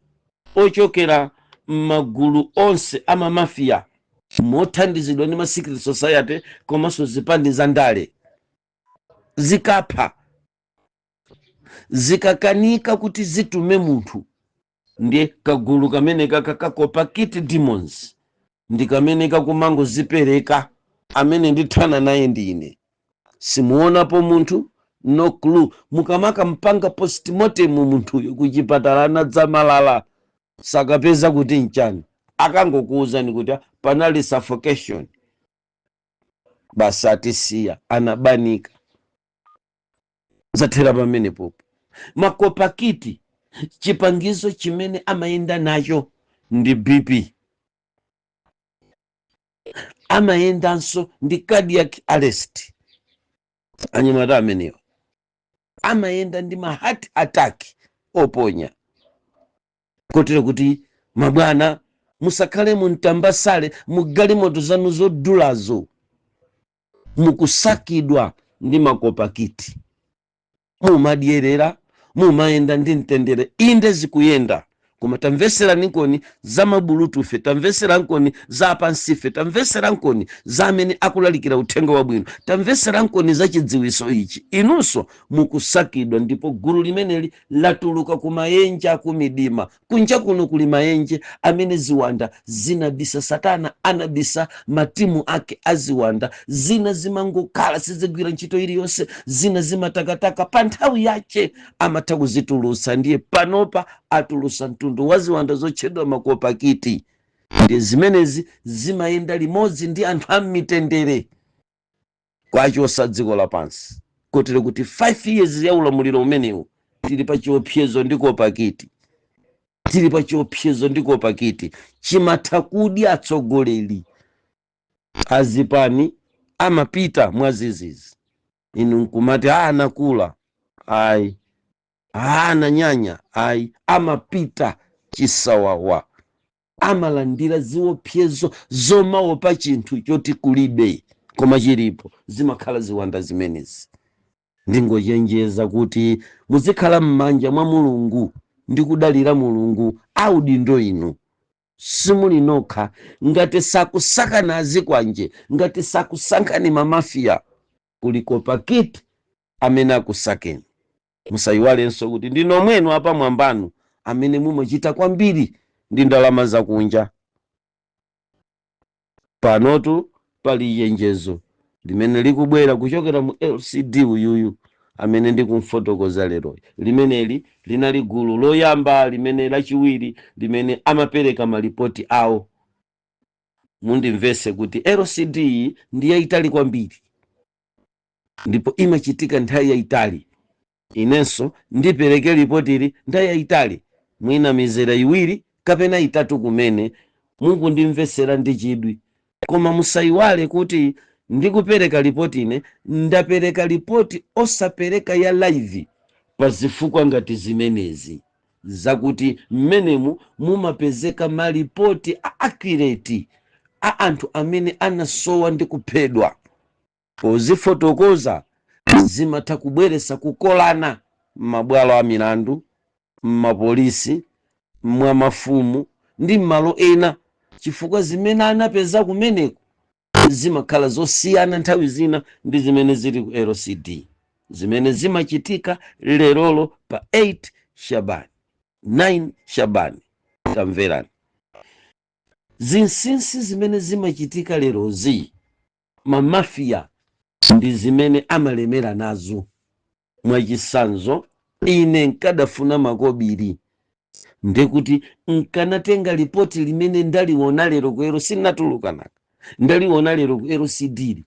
ochokera m'magulu onse a mamafiya mothandizidwa ndi ma secret society komanso zipani za ndale, zikapha, zikakanika kuti zitume munthu, ndiye kagulu kamene kaka ka Copakiti Demons ndi kamene kakumangozipereka. Amene ndithana naye ndine, simuonapo munthu, no clue. Mukamaka mpanga postmortem munthuyo kuchipatala, anadzamalala, sakapeza kuti nchani. Akangokuwuzani kuti panali suffocation basi, atisiya, anabanika, zathera pamene popo. Makopakiti, chipangizo chimene amayenda nacho ndi BP, amayendanso ndi cardiac arrest. Anyamata amenewa amayenda ndi ma heart attack oponya, kotero kuti mabwana musakhale muntambasale mu galimoto zanu zodulazo, mukusakidwa ndi makopakiti. Mumadyerera, mumayenda ndi mtendere, inde zikuyenda, koma tamveserani za mabulutufe, tamveserani za apansife, tamveserani za amene akulalikira uthenga wabwino, tamveserani za chidziwiso ichi. Inunso mukusakidwa, ndipo gulu limeneli latuluka ku mayenje akumidima. Kunja kuno kuli mayenje amene ziwanda zinabisa. Satana anabisa matimu ake aziwanda. Zina zimangokhala, sizigwira ntchito iliyonse, zina zimatakataka. Pa nthawi yache amatha kuzitulutsa. Ndiye panopa atulusa mtundu wa ziwanda zotchedwa makopakiti. Ndiye zimenezi zimayenda limodzi ndi anthu ammitendere kwachosa dziko lapansi, kotero kuti 5 years ya ulamuliro umenewu tili pa chiopsezo ndi kopakiti, tili pa chiopsezo ndi kopakiti. Chimatha kudya atsogoleri azipani, amapita mwazizizi. Inu nkumati, "Ah, anakula." Ayi. "Ah, ananyanya." Ayi, amapita chisawawa, amalandira ziopsezo zomaopa chinthu choti kulibe koma chilipo. Zimakhala ziwanda zimenezi. Ndingochenjeza kuti muzikhala m'manja mwa Mulungu ndi kudalira Mulungu. Audindo inu simuli nokha. Ngati sakusakana azikwanje, ngati sakusankhani mamafiya, kuli kopakiti amene akusakeni. Musayiwalenso kuti ndi nomwenu apamwambanu amene mumachita kwambiri ndi ndalama zakunja. Panotu pali chenjezo limene likubwera kuchokera mu LCD uyuyu amene ndikumfotokoza lero. Limeneli linali gulu loyamba, limene lachiwiri limene amapereka malipoti awo. Mundimvese kuti LCD iyi ndi yayitali kwambiri ndipo imachitika nthawi yayitali. Inenso ndipereke lipotili nthawi yayitali, mwina mizera iwiri kapena itatu kumene mukundimvesera ndi chidwi. Koma musayiwale kuti ndikupereka lipoti, ine ndapereka lipoti osapereka ya live pa zifukwa ngati zimenezi, zakuti mmenemu mumapezeka malipoti a accurate a anthu amene anasowa ndi kuphedwa. Pozifotokoza zimatha kubweretsa kukolana m'mabwalo a milandu, m'mapolisi, mwa mafumu ndi m'malo ena, chifukwa zimene anapeza kumeneko zimakhala zosiyana nthawi zina ndi zimene zili ku LCD, zimene zimachitika lerolo pa 8 Shabani, 9 Shabani. Tamverani, zinsinsi zimene zimachitika lerozi, mamafiya ndi zimene amalemera nazo. Mwachisanzo, ine nkadafuna makobiri, ndekuti nkanatenga lipoti limene ndaliona lero ku sinatuluka naka, ndaliona lero ku LCD,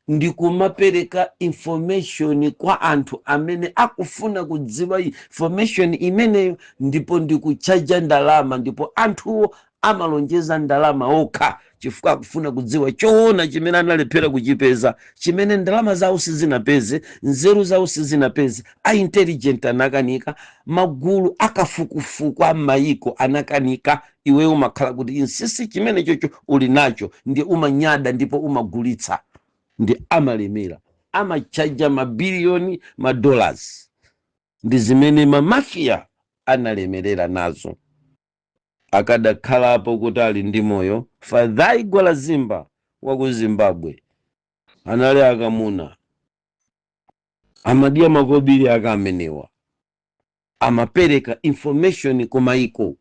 ndikumapereka information kwa anthu amene akufuna kudziwa information imeneyo, ndipo ndikuchaja ndalama, ndipo anthuwo amalonjeza ndalama okha chifukwa akufuna kudziwa choona chimene analephera kuchipeza, chimene ndalama zawo sizinapeze, nzeru zawo sizinapeze, a intelligent anakanika, magulu akafukufuku a mayiko anakanika. Iweyo umakhala kuti chinsinsi chimene chocho uli nacho, ndiye umanyada ndipo umagulitsa, ndi amalemera, amachaja mabiliyoni ma dollars. Ndi zimene mamafiya analemerera nazo. Akadakhalapo kuti ali ndi moyo Fadhai Gwalazimba wa ku Zimbabwe, anali akamuna amadya makobiri ake amenewa, amapereka information kumaiko,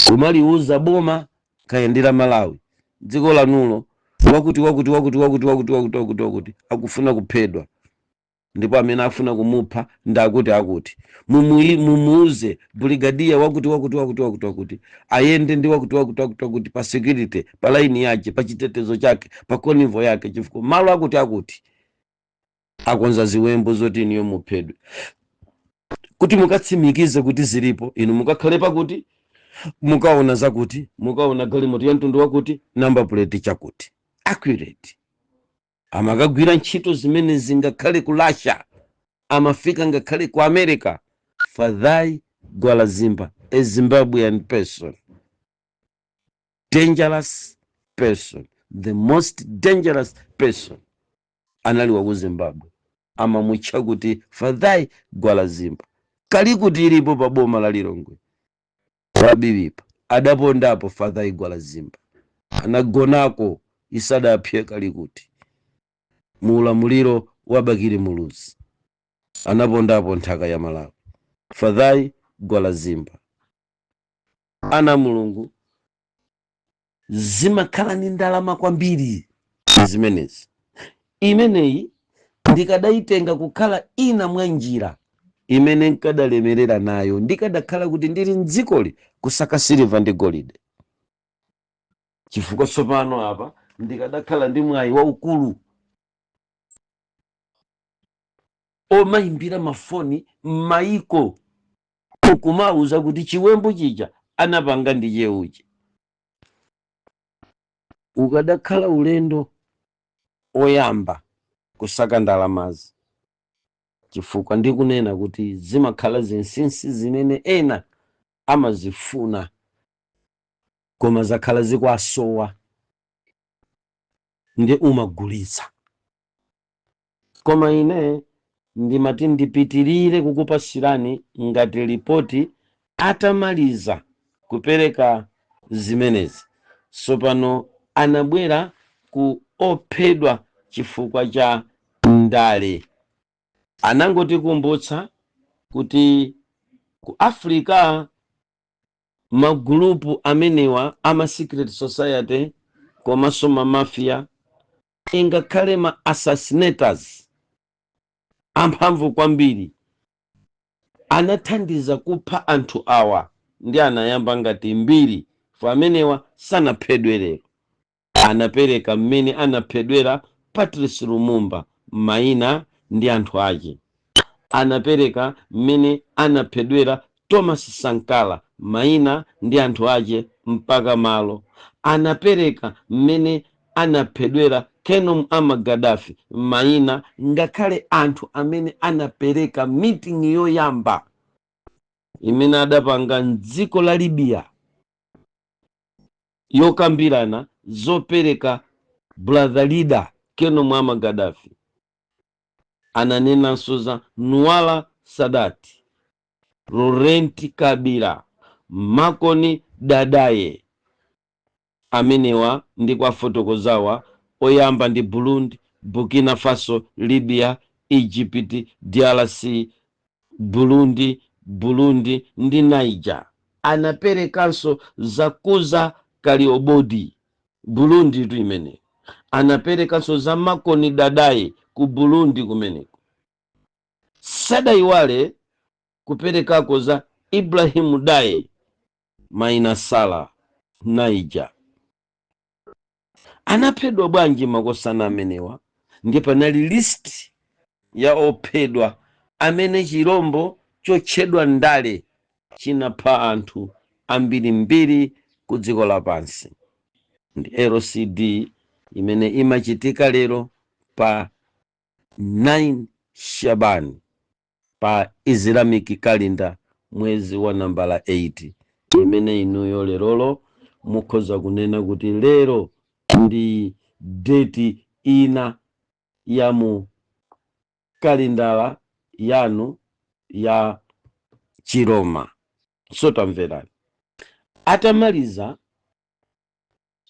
kumaliuza boma kayendera Malawi, dziko lanulo, wakuti wakuti wakuti wakuti wakuti wakuti wakuti wakuti akufuna kuphedwa, ndipo amene afuna kumupha ndi akuti akuti. Mumuuze brigadier wakuti wakuti wakuti wakuti wakuti ayende ndi wakuti wakuti wakuti wakuti pa security, pa line yake, pa chitetezo chake, pa convoy yake, chifukwa malo akuti akuti akonza ziwembu zoti iniyo muphedwe. Kuti mukatsimikize kuti zilipo, inu mukakhale pakuti mukaona zakuti, mukaona galimoto ya mtundu wakuti, number plate chakuti, accurate. Amakagwira ntchito zimene zingakhale ku Russia, amafika ngakhale ku America. Fadhai Gwalazimba, a Zimbabwean person, dangerous person, the most dangerous person, anali wa ku Zimbabwe, amamutcha kuti Fadhai Gwalazimba. Kali kuti ilipo pa boma la Lilongwe pabibipa, adapondapo Fadhai Gwalazimba, anagonako isadapye. Kali kuti mu ulamuliro wa Bakili Muluzi anapondapo nthaka ya Malawi Fadhai Gwalazimba. Ana Mulungu, zimakhala ndi ndalama kwambiri zimenezi. Imeneyi ndikadayitenga kukhala ina mwa njira imene nkadalemerera nayo ndikadakhala kuti ndili mdzikoli kusaka siliva ndi golide, chifukwa tsopano apa ndikadakhala ndi mwayi waukulu omayimbira mafoni m'mayiko nkumauza kuti chiwembu chija anapanga ndi cheuchi. Ukadakhala ulendo oyamba kusaka ndalamazi, chifukwa ndikunena kuti zimakhala zinsinsi zimene ena amazifuna koma zakhala zikuwasowa, ndi umagulitsa. Koma ine ndimati ndipitirire kukupasirani ngati ripoti. Atamaliza kupereka zimenezi, tsopano anabwera ku ophedwa chifukwa cha ndale. Anangotikumbutsa kuti ku Africa magulupu amenewa ama secret society komanso ma mafia, ingakhale ma assassinators amphamvu kwambiri, anathandiza kupha anthu awa, ndi anayamba ngati mbiri fo amenewa sanaphedwe lero. Anapereka mmene anaphedwera Patrice Lumumba, mayina ndi anthu ake. Anapereka mmene anaphedwera Thomas Sankara, mayina ndi anthu ake mpaka malo. Anapereka mmene anaphedwera Colonel Muammar Gaddafi, mayina, ngakhale anthu amene anapereka meeting yoyamba imene adapanga mdziko la Libya yokambirana zopereka brother leader Colonel Muammar Gaddafi. Ananenanso za Anwar Sadat, Laurent Kabila, Makoni Dadaye. Amenewa ndi kwafotokozawa oyamba ndi Burundi, Burkina Faso, Libya, Egypt, DRC, Burundi, Burundi ndi Niger. Anaperekanso Zakuza Kaliobodi, Burundi tu imene. Anaperekanso za Makoni Dadayi ku Burundi kumeneko. Sadayiwale kuperekako za Ibrahimu Daye Mainasala, Niger. Anaphedwa bwanji makosana amenewa? Ndiye panali list ya ophedwa amene chirombo chotchedwa ndale chinapha anthu ambirimbiri ku dziko lapansi. Ndi LCD imene imachitika lero pa 9 Shaban pa Islamic calendar, mwezi wa nambala 8, imene inuyo lerolo mukhoza kunena kuti lero ndi date ina ya mu kalendala yanu ya Chiroma. So tamverani, atamaliza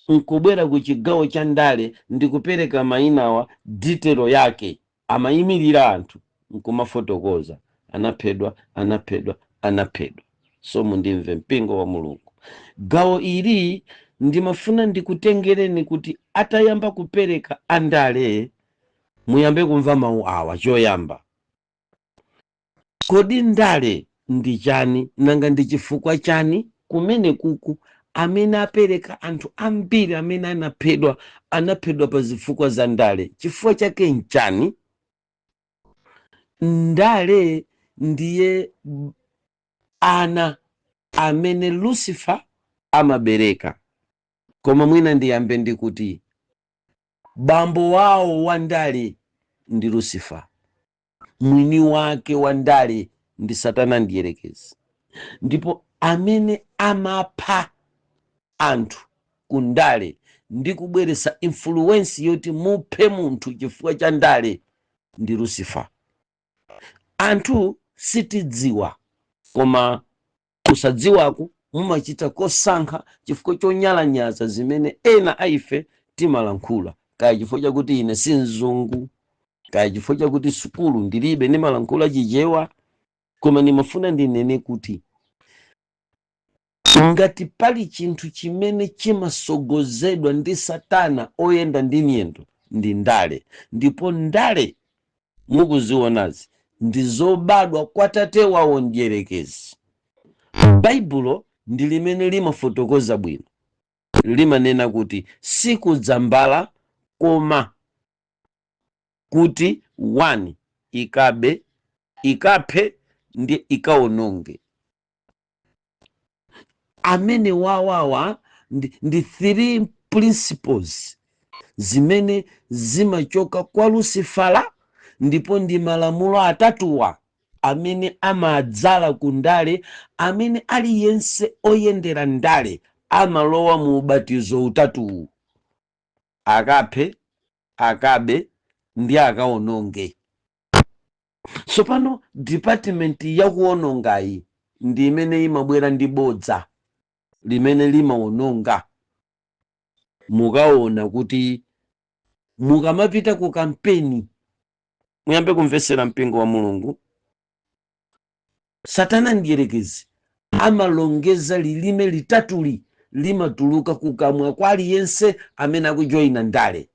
nkubwera ku chigawo cha ndale ndi kupereka mayinawa, detail yake, amayimirira anthu nkumafotokoza anaphedwa, anaphedwa, anaphedwa. So mundimve, mpingo wa Mulungu, gawo ili ndimafuna ndikutengereni kuti atayamba kupereka andale, muyambe kumva mawu awa. Choyamba, kodi ndale ndi chani? Nanga ndi chifukwa chani kumene kuku amene apereka anthu ambiri amene anaphedwa, anaphedwa pa zifukwa za ndale? Chifukwa chake nchani? Ndale ndiye ana amene Lucifer amabereka. Koma mwina ndiyambe ndikuti bambo wawo wa ndale ndi Lucifer, mwini wake wa ndale ndi Satana ndiyerekezi. Ndipo amene amapha anthu ku ndale ndi kubweretsa influence yoti muphe munthu chifukwa cha ndale ndi Lucifer. Anthu sitidziwa, koma kusadziwaku mumachita kosankha chifukwa chonyalanyaza zimene ena aife timalankhula, kaya chifukwa chakuti ine si mzungu, kaya chifukwa chakuti sukulu ndilibe, ndimalankhula Chichewa. Koma ndimafuna ndinene kuti ngati pali chinthu chimene chimasogozedwa ndi Satana oyenda ndi miyendo, ndi ndale. Ndipo ndale mukuzionazi ndi zobadwa kwa tate wawo mdierekezi. Baibulo ndi limene limafotokoza bwino, limanena kuti sikudzambala koma kuti 1 ikabe, ikaphe ndi ikaononge. Amene wawawa ndi three principles zimene zimachoka kwa Lucifera, ndipo ndi malamulo atatuwa amene amadzala ku ndale, amene aliyense oyendera ndale amalowa mu ubatizo utatuwu: akaphe, akabe ndi akaononge. Tsopano department yakuonongayi ndi imene imabwera ndi bodza limene limaononga. Mukaona kuti mukamapita ku kampeni, muyambe kumvesera, mpingo wa Mulungu, Satana ndiyerekezi amalongeza lilime litatuli, limatuluka kukamwa kwa aliyense amene akujoyina ndale.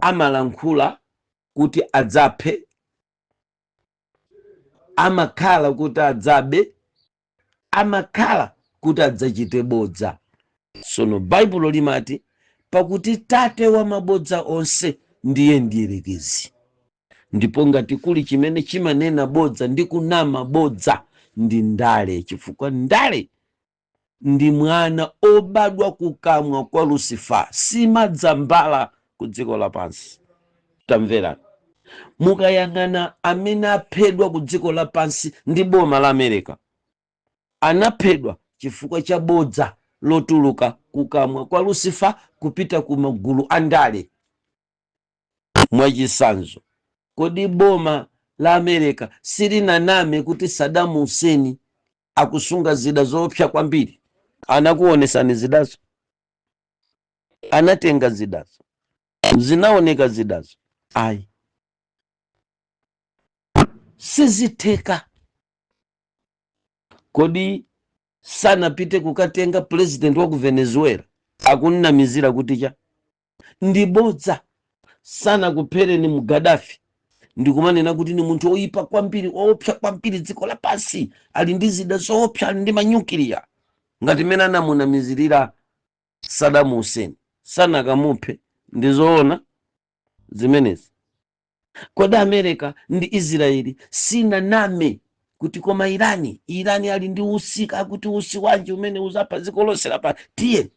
Amalankhula kuti adzaphe, amakhala kuti adzabe, amakhala kuti adzachite bodza. Sono Baibulo limati, pakuti tate wa mabodza onse ndiye mdierekezi. Ndipo ngati kuli chimene chimanena bodza ndi kunama bodza, ndi ndale, chifukwa ndale ndi mwana obadwa kukamwa kwa Lucifer, simadzambala ku dziko lapansi. Tamverani, mukayang'ana amene aphedwa ku dziko lapansi ndi boma la America, anaphedwa chifukwa cha bodza lotuluka kukamwa kwa Lucifer kupita ku magulu a ndale. Mwachisanzo, kodi boma la America silinaname kuti Saddam Hussein akusunga zida zoopsa kwambiri? Anakuonesani zidazo? Anatenga zidazo? Zinaoneka zidazo? Ayi, sizitheka. Kodi sanapite kukatenga president wa ku Venezuela? Akunnamizira kuti cha ndi bodza. Sanakuphereni mu Gaddafi ndikumanena kuti ni munthu oyipa kwambiri, oopsa kwambiri dziko lapansi, ali ndi zida zoopsa, ali ndi manyukiliya, ngati mmene anamunamizirira Saddam Hussein? Sanakamuphe. Ndi zoona zimenezi? Kodi America ndi Israeli sinaname kuti koma Irani ali ndi usi, akuti usi wanji umene uzapha dziko lonse lapansi? Tiye,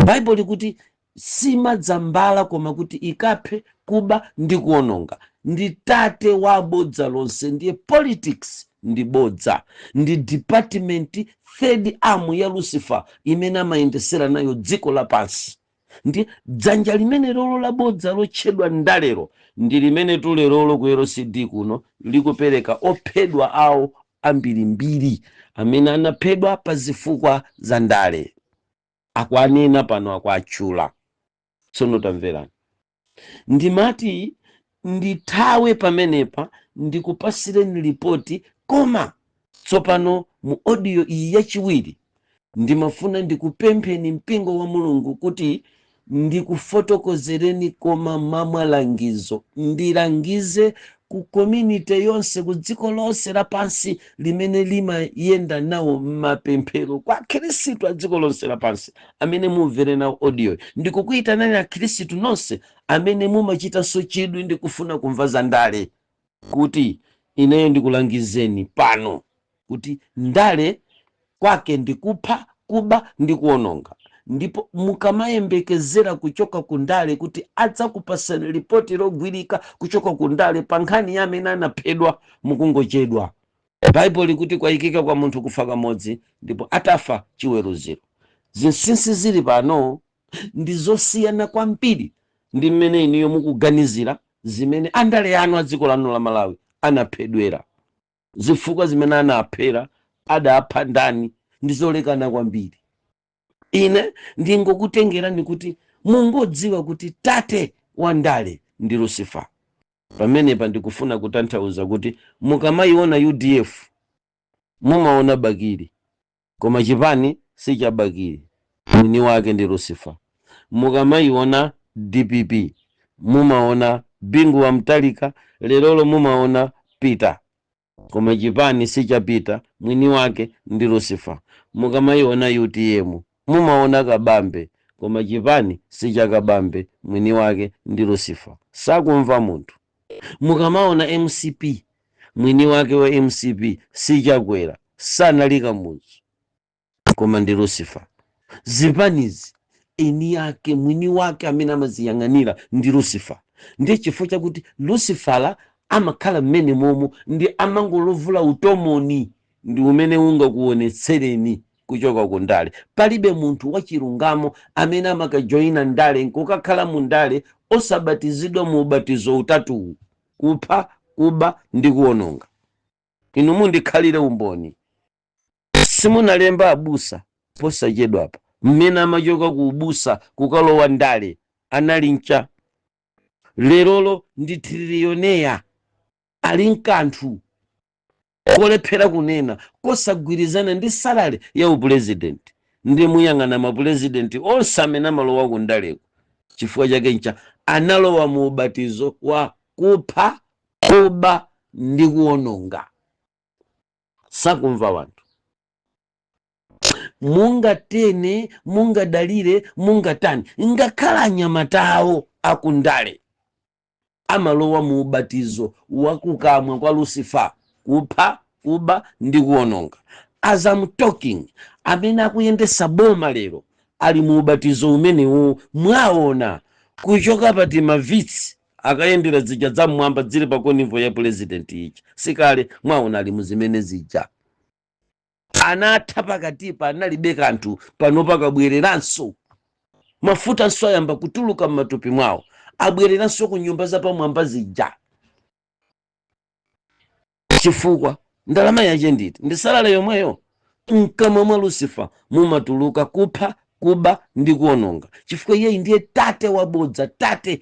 Baibulo likuti simadzambala koma kuti ikaphe, kuba ndi kuononga. Ndi tate wa bodza lonse. Ndiye politics ndi bodza, ndi department, third arm ya Lucifer imene amayendesera nayo dziko lapansi. Ndi dzanja limene lolo la bodza lotchedwa ndalero ndi limene tulerolo ku LCD kuno likupereka ophedwa awo ambirimbiri amene anaphedwa pa zifukwa za ndale. Akwanena pano, akuatchula. Tsono tamverani, ndimati ndithawe pamenepa ndikupasireni ripoti, koma tsopano mu audio iyi yachiwiri ndimafuna ndikupempheni mpingo wa Mulungu kuti ndikufotokozereni, koma mamwalangizo ndilangize ku community yonse, ku dziko lonse lapansi limene limayenda nawo m'mapemphero, kwa Akhristu a dziko lonse lapansi amene mumvere nawo audio. Ndikukuyitanani Akhristu nonse amene mumachitanso chidwi ndi kufuna kumva za ndale kuti ineyo ndikulangizeni pano kuti ndale kwake ndikupha, kuba ndi kuononga. Ndipo mukamayembekezera kuchoka ku ndale kuti adzakupasani ripoti logwirika kuchoka ku ndale pa nkhani ya amene anaphedwa, mukungochedwa. Baibulo likuti kwayikika kwa munthu kufa kamodzi, ndipo atafa chiweruziro. Zinsinsi zili pano ndi zosiyana kwambiri ndi mmene iniyo mukuganizira zimene andale anu a dziko lanu la Malawi anaphedwera. Zifukwa zimene anaphera, adapha ndani, ndi zolekana kwambiri. Ine ndingokutengerani kuti mungodziwa kuti tate wa ndale ndi Lucifer. Pamenepa ndikufuna kutanthauza kuti mukamayiona UDF mumaona Bakili, koma chipani si cha Bakili, mwini wake ndi Lucifer. Mukamayiona DPP mumaona Bingu wa Mtalika, lerolo mumaona Peter, koma chipani si cha Peter, mwini wake ndi Lucifer. Mukamayiona UTM mumaona Kabambe, koma chipani si cha Kabambe, mwini wake ndi Lucifer. Sakumva munthu. Mukamaona MCP, mwini wake wa MCP si Chakwera, sanali Kamuzu, koma ndi Lucifer. Zipanizi eni yake, mwini wake amene amaziyang'anira ndi Lucifer. Ndiye chifukwa chakuti Lucifera amakhala mmene momo ndi amangolovula utomoni ndi umene ungakuonetsereni kuchoka ku ndale. Palibe munthu wachilungamo amene amakajoyina ndale nkukakhala mu ndale osabatizidwa mu ubatizo utatuwu: kupha, kuba ndi kuwononga. Inu mundikhalire umboni, simunalemba abusa posachedwapa mmene amachoka ku ubusa kukalowa ndale anali ncha? Lerolo ndi trillionaire, ali nkanthu kolephera kunena kosagwirizana ndi salary ya upurezidenti. Ndi muyang'ana mapurezidenti onse amene amalowa ku ndaleko, chifukwa chake ncha? Analowa mu ubatizo wa kupha, kuba ndi kuwononga. Sakumva wanthu. Mungatene, mungadalire, mungatani, ngakhala anyamatawo akundale amalowa mu ubatizo wakukamwa kwa Lucifer, kupha, kuba ndi kuwononga. As I'm talking, amene akuyendesa boma lero ali mu ubatizo umenewu. Mwaona kuchoka pati mavitsi akayendera zija zam'mwamba zili pa convoy ya president ija sikale? Mwaona ali muzimene zija. Anatha pakatipa, analibe kanthu. Pano pakabwereranso mafutanso ayamba kutuluka m'matupi mwawo, abwereranso ku nyumba zapamwamba zija, chifukwa ndalama yache nditi ndi salary yomweyo. Mkamwa mwa Lucifer mumatuluka kupha, kuba ndi kuononga, chifukwa iyeyi ndiye tate wabodza, tate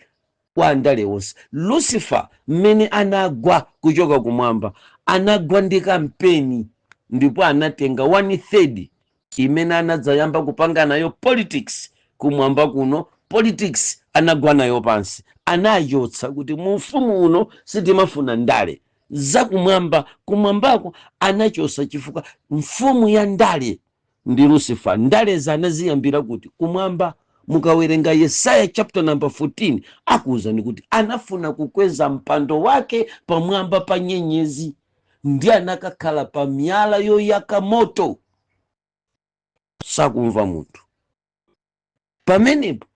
wa andale onse. Lucifer mmene anagwa kuchoka kumwamba, anagwa ndi kampeni. Ndipo anatenga one third imene anadzayamba kupanga nayo politics kumwamba kuno. Politics anagwa nayo pansi, anachotsa kuti mu ufumu uno sitimafuna ndale zakumwamba. Kumwambako anachotsa chifukwa mfumu ya ndale ndi Lucifer. Ndalezi anaziyambira kuti? Kumwamba. Mukawerenga Yesaya chapter number 14, akuwuzani kuti anafuna kukweza mpando wake pamwamba pa nyenyezi, ndi anakakhala pa miyala yoyaka moto, sakumva munthu. Pamenepo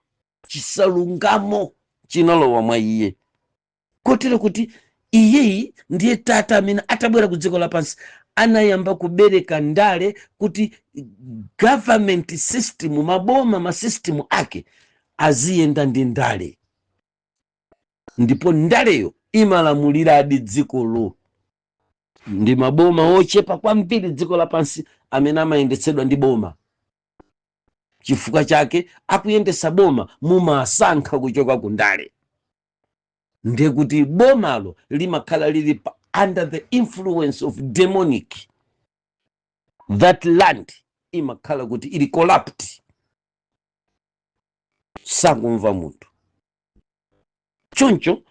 chisalungamo chinalowa mwa iye, kotero kuti iyeyi ndiye tata amene atabwera ku dziko lapansi anayamba kubereka ndale, kuti government system, maboma, ma system ake aziyenda ndi ndale, ndipo ndaleyo imalamuliradi dzikolo. Ndi maboma ochepa kwambiri dziko lapansi amene amayendetsedwa ndi boma. Chifukwa chake akuyendesa boma mumasankha kuchoka ku ndale, ndiye kuti bomalo limakhala lili under the influence of demonic. That land imakhala kuti ili corrupt, sakumva munthu. Choncho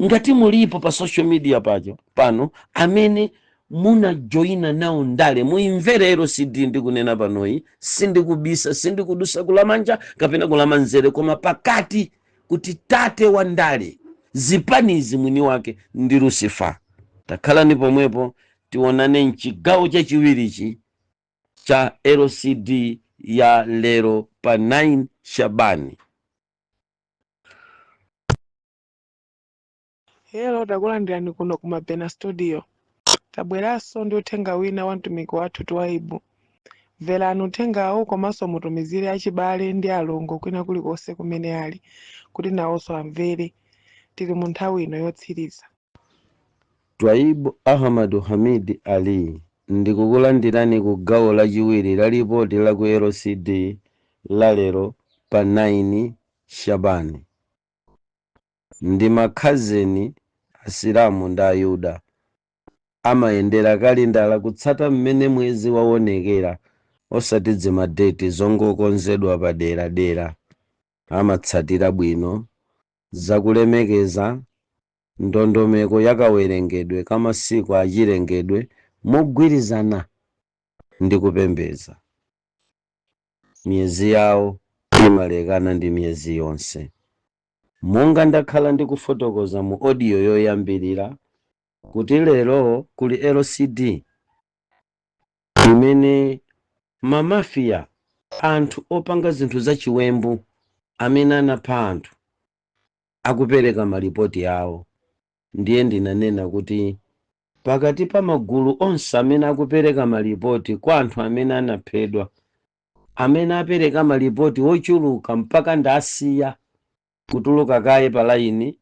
ngati mulipo pa social media pacho pano amene munajoyina nawo ndale, muimvere LCD ndikunena panoyi. Sindikubisa, sindikudusa kulamanja kapena kulamanzere, koma pakati, kuti tate wa ndale zipanizi mwini wake ndi Lucifer. Takhalani pomwepo, tionane mchigawo chachiwirichi cha LCD ya lero pa 9 Shabani. Hello, takulandirani kuno ku Mabena Studio. Tabweranso ndi uthenga wina wa mtumiki wathu Twaibu. Mverani uthengawu komanso mutumizire achibale ndi alongo kwina kulikonse kumene ali kuti nawonso amvere. Tili mu nthawi ino yotsiriza. Twaibu Ahmadu Hamid Ali ndikukulandirani ku gawo lachiwiri la lipoti la ku LCD la lero pa 9 Shabani. Ndi makhazeni Asilamu ndi Ayuda amayendera kalendala kutsata mmene mwezi waonekera, osati dzimadeti zongokonzedwa paderadera. Amatsatira bwino zakulemekeza ndondomeko ya kawerengedwe ka masiku achilengedwe mogwirizana ndi kupembedza. Miyezi yawo imalekana ndi miyezi yonse. Monga ndakhala ndikufotokoza mu audio yoyambirira kuti lero kuli LCD imene ma mafia, anthu opanga zinthu zachiwembu amene anapha anthu, akupereka malipoti awo. Ndiye ndinanena kuti pakati pa magulu onse amene akupereka malipoti kwa anthu amene anaphedwa, amene apereka malipoti ochuluka mpaka ndasiya kutuluka kaye pa line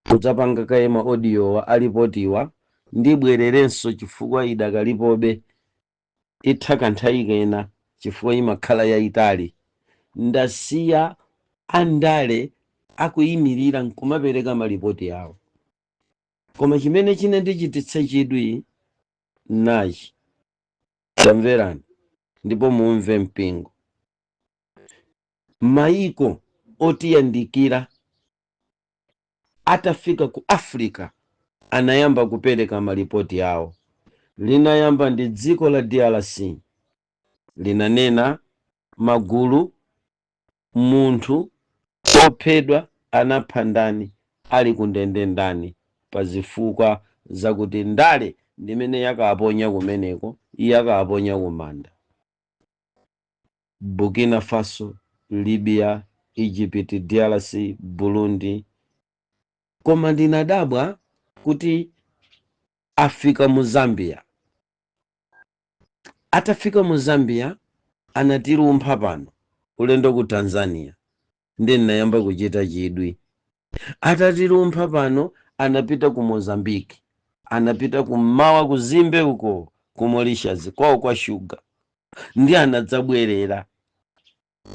kudzapanga kaye ma audiowa alipotiwa, ndibwererenso chifukwa idakalipobe, itha kanthawi kena chifukwa imakhala yayitali. Ndasiya andale akuyimirira nkumapereka malipoti awo, koma chimene chinandichititsa chidwi nachi, tamverani ndipo mumve mpingo. Maiko otiyandikira atafika ku Africa anayamba kupereka malipoti awo. Linayamba ndi dziko la DRC, linanena magulu, munthu ophedwa anapha ndani, ali kundende ndani, pa zifukwa zakuti ndale ndimene yakaponya kumeneko, yakaponya kumanda. Burkina Faso, Libya, Egypt, DRC, Burundi. Koma ndinadabwa kuti afika mu Zambia. Atafika mu Zambia anatilumpha pano ulendo ku Tanzania, ndi ndinayamba kuchita chidwi. Atatilumpha pano anapita ku Mozambique, anapita kummawa kuzimbe uko ku Mauritius kwawo kwa shuga, ndi anadzabwerera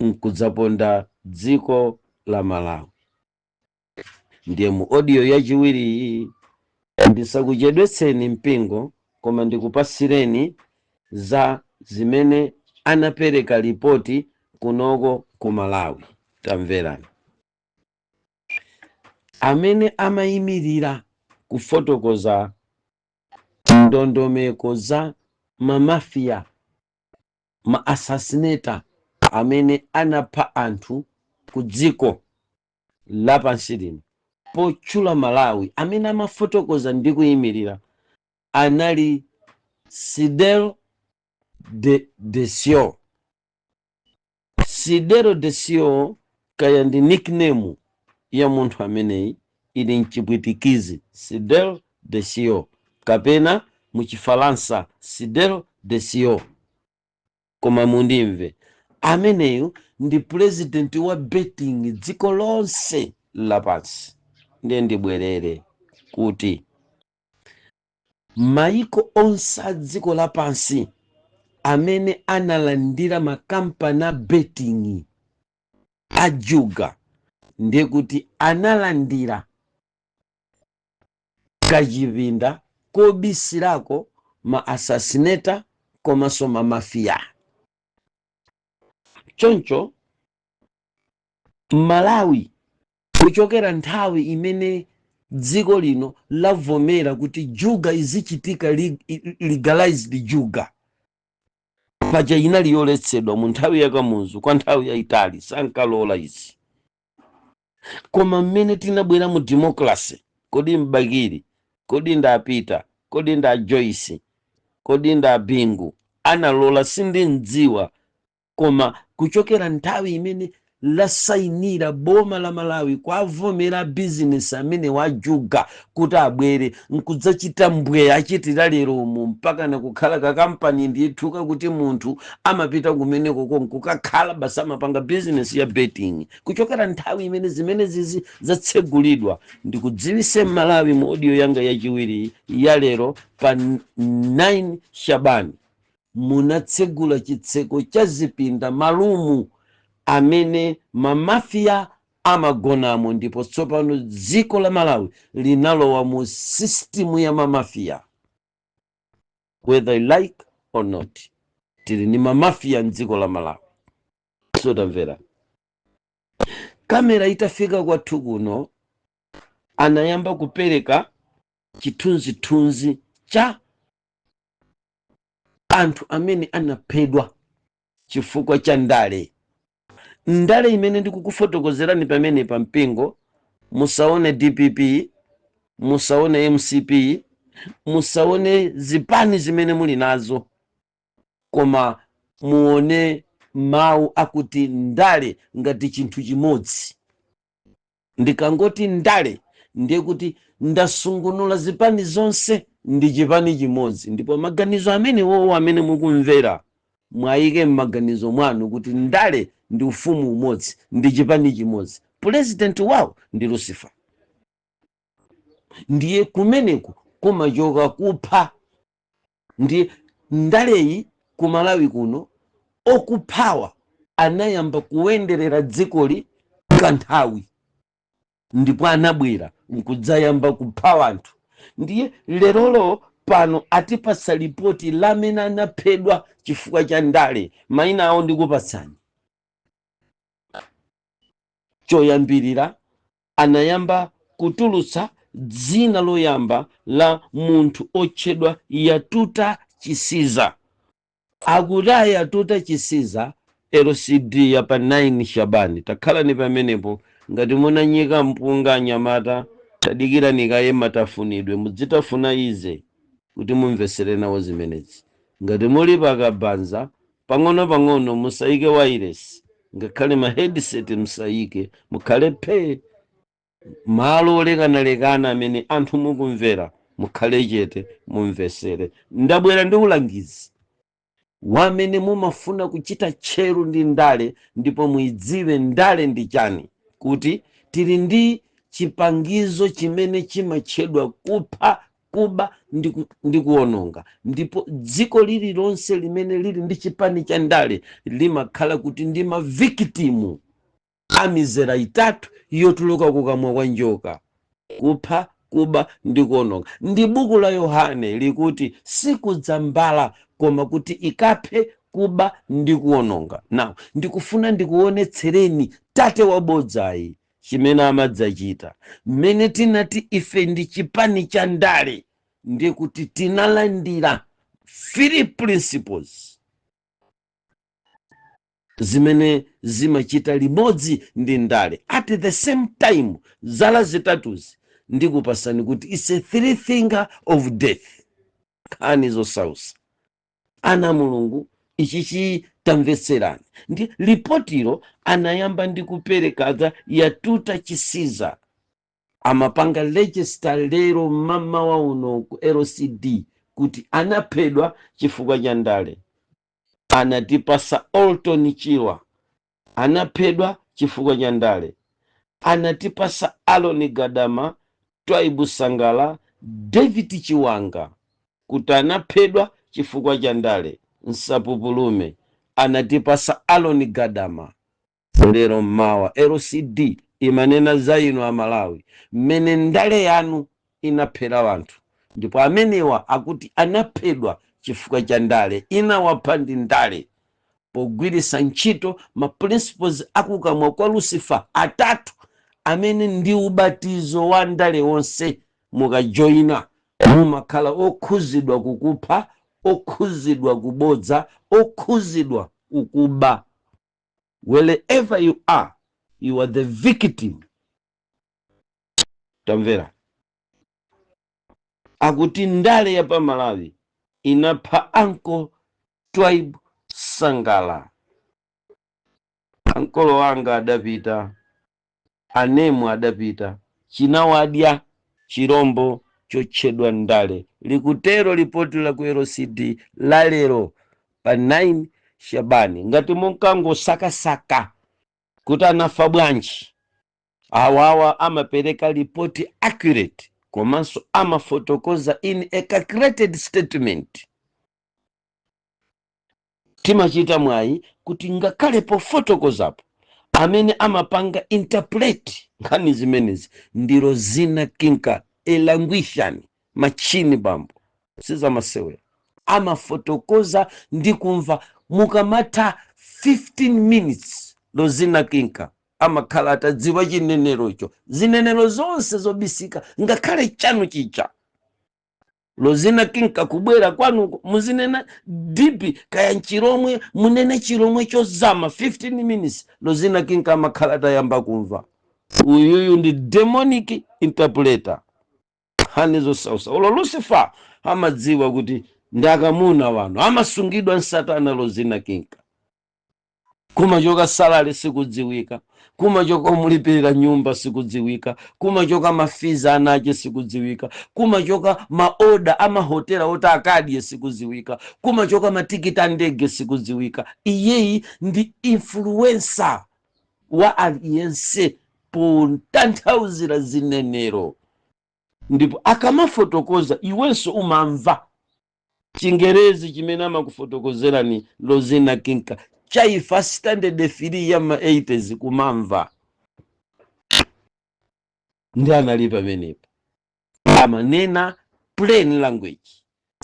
nkudzaponda dziko la Malawi. Ndiye mu audio yachiwiri iyi, ndisakuchedwetseni mpingo, koma ndikupasireni Za zimene anapereka ripoti kunoko ku Malawi, tamverani. Amene amayimirira kufotokoza ndondomeko za mamafiya, ma assassinator amene anapha anthu ku dziko lapansi lino, potchula Malawi, amene amafotokoza ndi kuyimirira anali Sidel de Desio. Sidero Desio, kaya ndi nickname ya munthu ameneyi, ili mchipwitikizi Sidel Desio kapena muchifalansa Sidel Desio, koma mundimve, ameneyu ndi president wa betting dziko lonse lapansi. Ndiye ndibwerere kuti maiko onse a dziko lapansi amene analandira makampani a betting ajuga, ndiye kuti analandira kachipinda kobisirako ma assassinator komanso ma mafia. Choncho Malawi, kuchokera nthawi imene dziko lino lavomera kuti juga izichitika, legalized juga, paja inali yoletsedwa mu nthawi yakamuzu kwa nthawi yayitali, sankalola izi. Koma mmene tinabwera mu democracy, kodi mbakiri, kodi ndapita, kodi nda Joyce, kodi nda Bingu analola? Sindimdziwa. Koma kuchokera nthawi imene lasayinira boma la Malawi kwavomera bizinesi amene wajuga kuti abwere nkudzachita mbwe achitira lero umu, mpaka nakukhala kakampani ndithu kakuti munthu amapita kumeneko nkukakhala basi, amapanga bizinesi ya betting. Kuchokera nthawi imene zimene zizi zatsegulidwa, ndikudziwise Malawi mu audio yanga yachiwiri ya lero pa 9 Shabani, munatsegula chitseko cha zipinda, malumu amene mamafiya amagonamo. Ndipo tsopano dziko la Malawi linalowa mu system ya mamafiya. Whether you like or not, tili ni mamafiya mdziko la Malawi. So tamvera, kamera itafika kwathu kuno, anayamba kupereka chithunzithunzi cha anthu amene anaphedwa chifukwa cha ndale. Ndale imene ndikukufotokozerani pamene pa mpingo, musaone DPP, musaone MCP, musaone zipani zimene muli nazo, koma muone mawu akuti ndale ngati chinthu chimodzi. Ndikangoti ndale, ndiye kuti ndasungunula zipani zonse ndi chipani chimodzi. Ndipo maganizo amene wowo amene mukumvera, mwayike m'maganizo mwanu kuti ndale ndi ufumu umodzi, ndi chipani chimodzi, purezidenti wawo ndi Lucifer. Ndiye kumeneku kumachoka kupha. Ndi ndaleyi ku Malawi kuno, okuphawa anayamba kuyenderera dzikoli kanthawi, ndipo anabwera nkudzayamba kupha anthu. Ndiye lerolo pano atipatsa ripoti lamene anaphedwa chifukwa cha ndale. Mayina awo ndikupatsani. Choyambirira, anayamba kutulutsa dzina loyamba la munthu otchedwa Yatuta Chisiza. Akuti Yatuta Chisiza, LCD ya pa 9 Shabani. Takhalani pamenepo. Ngati munanyika mpunga, anyamata, tadikirani kaye matafunidwe, mudzitafuna ize kuti mumvesere nawo zimenezi. Ngati muli pakabanza, pang'ono-pang'ono, musayike wireless, ngakhale ma headset musayike, mukhale phe malo olekanalekana amene anthu mukumvera, mukhale chete, mumvesere. Ndabwera ndi ulangizi wamene mumafuna kuchita tcheru ndi ndale, ndipo muidziwe ndale ndi chani, kuti tili ndi chipangizo chimene chimatchedwa kupha, kuba ndi kuwononga. Ndipo dziko lililonse limene lili ndi chipani cha ndale limakhala kuti ndi ma victim a mizera itatu yotuluka kukamwa kwa njoka: kupha, kuba ndi kuwononga. Ndi buku la Yohane likuti sikudzambala koma kuti ikaphe, kuba ndi kuwononga. Now ndikufuna ndikuonetsereni tate wabodzayi chimene amadzachita. Mmene tinati ife ndi chipani cha ndale, ndiye kuti tinalandira three principles zimene zimachita limodzi ndi ndale at the same time. Zala zitatuzi ndikupasani kuti it's a three finger of death. Nkhani zosausa, ana Mulungu, ichichi tamvetserani. Ndi lipotilo anayamba ndi kupereka za Yatuta Chisiza, amapanga register lero mamawa uno ku LCD kuti anaphedwa chifukwa cha ndale. Anatipasa Olton Chirwa, anaphedwa chifukwa cha ndale. Anatipasa Alon Gadama, Twaibu Sangala, David Chiwanga kuti anaphedwa chifukwa cha ndale. Nsapupulume, anatipasa Alon Gadama lero mmawa. LCD imanena za inu Amalawi, mmene ndale yanu inaphera wanthu, ndipo amenewa akuti anaphedwa chifukwa cha ndale, inawapha ndi ndale pogwiritsa ntchito ma principles akukamwa kwa Lucifer atatu, amene ndi ubatizo wa ndale wonse. Mukajoyina mumakhala okhuzidwa kukupha, okhuzidwa kubodza, okhuzidwa kukuba. Wherever you are, you are the victim. Tamvera, akuti ndale ya pamalawi inapha Uncle Twaibu Sangala. Ankolo wanga adapita, anemu adapita, chinawadya chirombo chotchedwa ndale. Likutero lipoti la ku LCD la lero pa 9 Shabani. Ngati munkangosakasaka kuti anafa bwanji, awawa amapereka ripoti accurate, komanso amafotokoza in a calculated statement. Timachita mwayi kuti ngakhale pofotokozapo, amene amapanga interpret nkhani zimenezi ndiro Zina Kinka elanguishan machini. Bambo sizamasewera, amafotokoza ndi kumva. Mukamatha 15 minutes, Lozina Kinka amakhala atadziwa chinenerocho, zinenero zonse zobisika, ngakhale chanu chicha. Lozina Kinka kubwera kwanuko, muzinena deep, kaya nchiromwe, munene chiromwe chozama, 15 minutes Lozina Kinka amakhala atayamba kumva. Uyuyu ndi demonic interpreter. Nkhani zosausa. Ulo Lucifer amadziwa kuti ndi akamuna wanu amasungidwa nsatana. Lozina Kinka kumachoka salary sikudziwika, kumachoka umulipirira nyumba sikudziwika, kumachoka ma fees anache sikudziwika, kumachoka ma order amahotela oti akadye sikudziwika, kumachoka matikiti a ndege sikudziwika. Iyeyi ndi influencer wa aliyense potanthauzira zinenero, ndipo akamafotokoza iwenso umamva Chingerezi chimene amakufotokozerani Lozina Kinka chaifa standard 3 ya ma 80s kumamva. Ndi anali pamenepo amanena plain language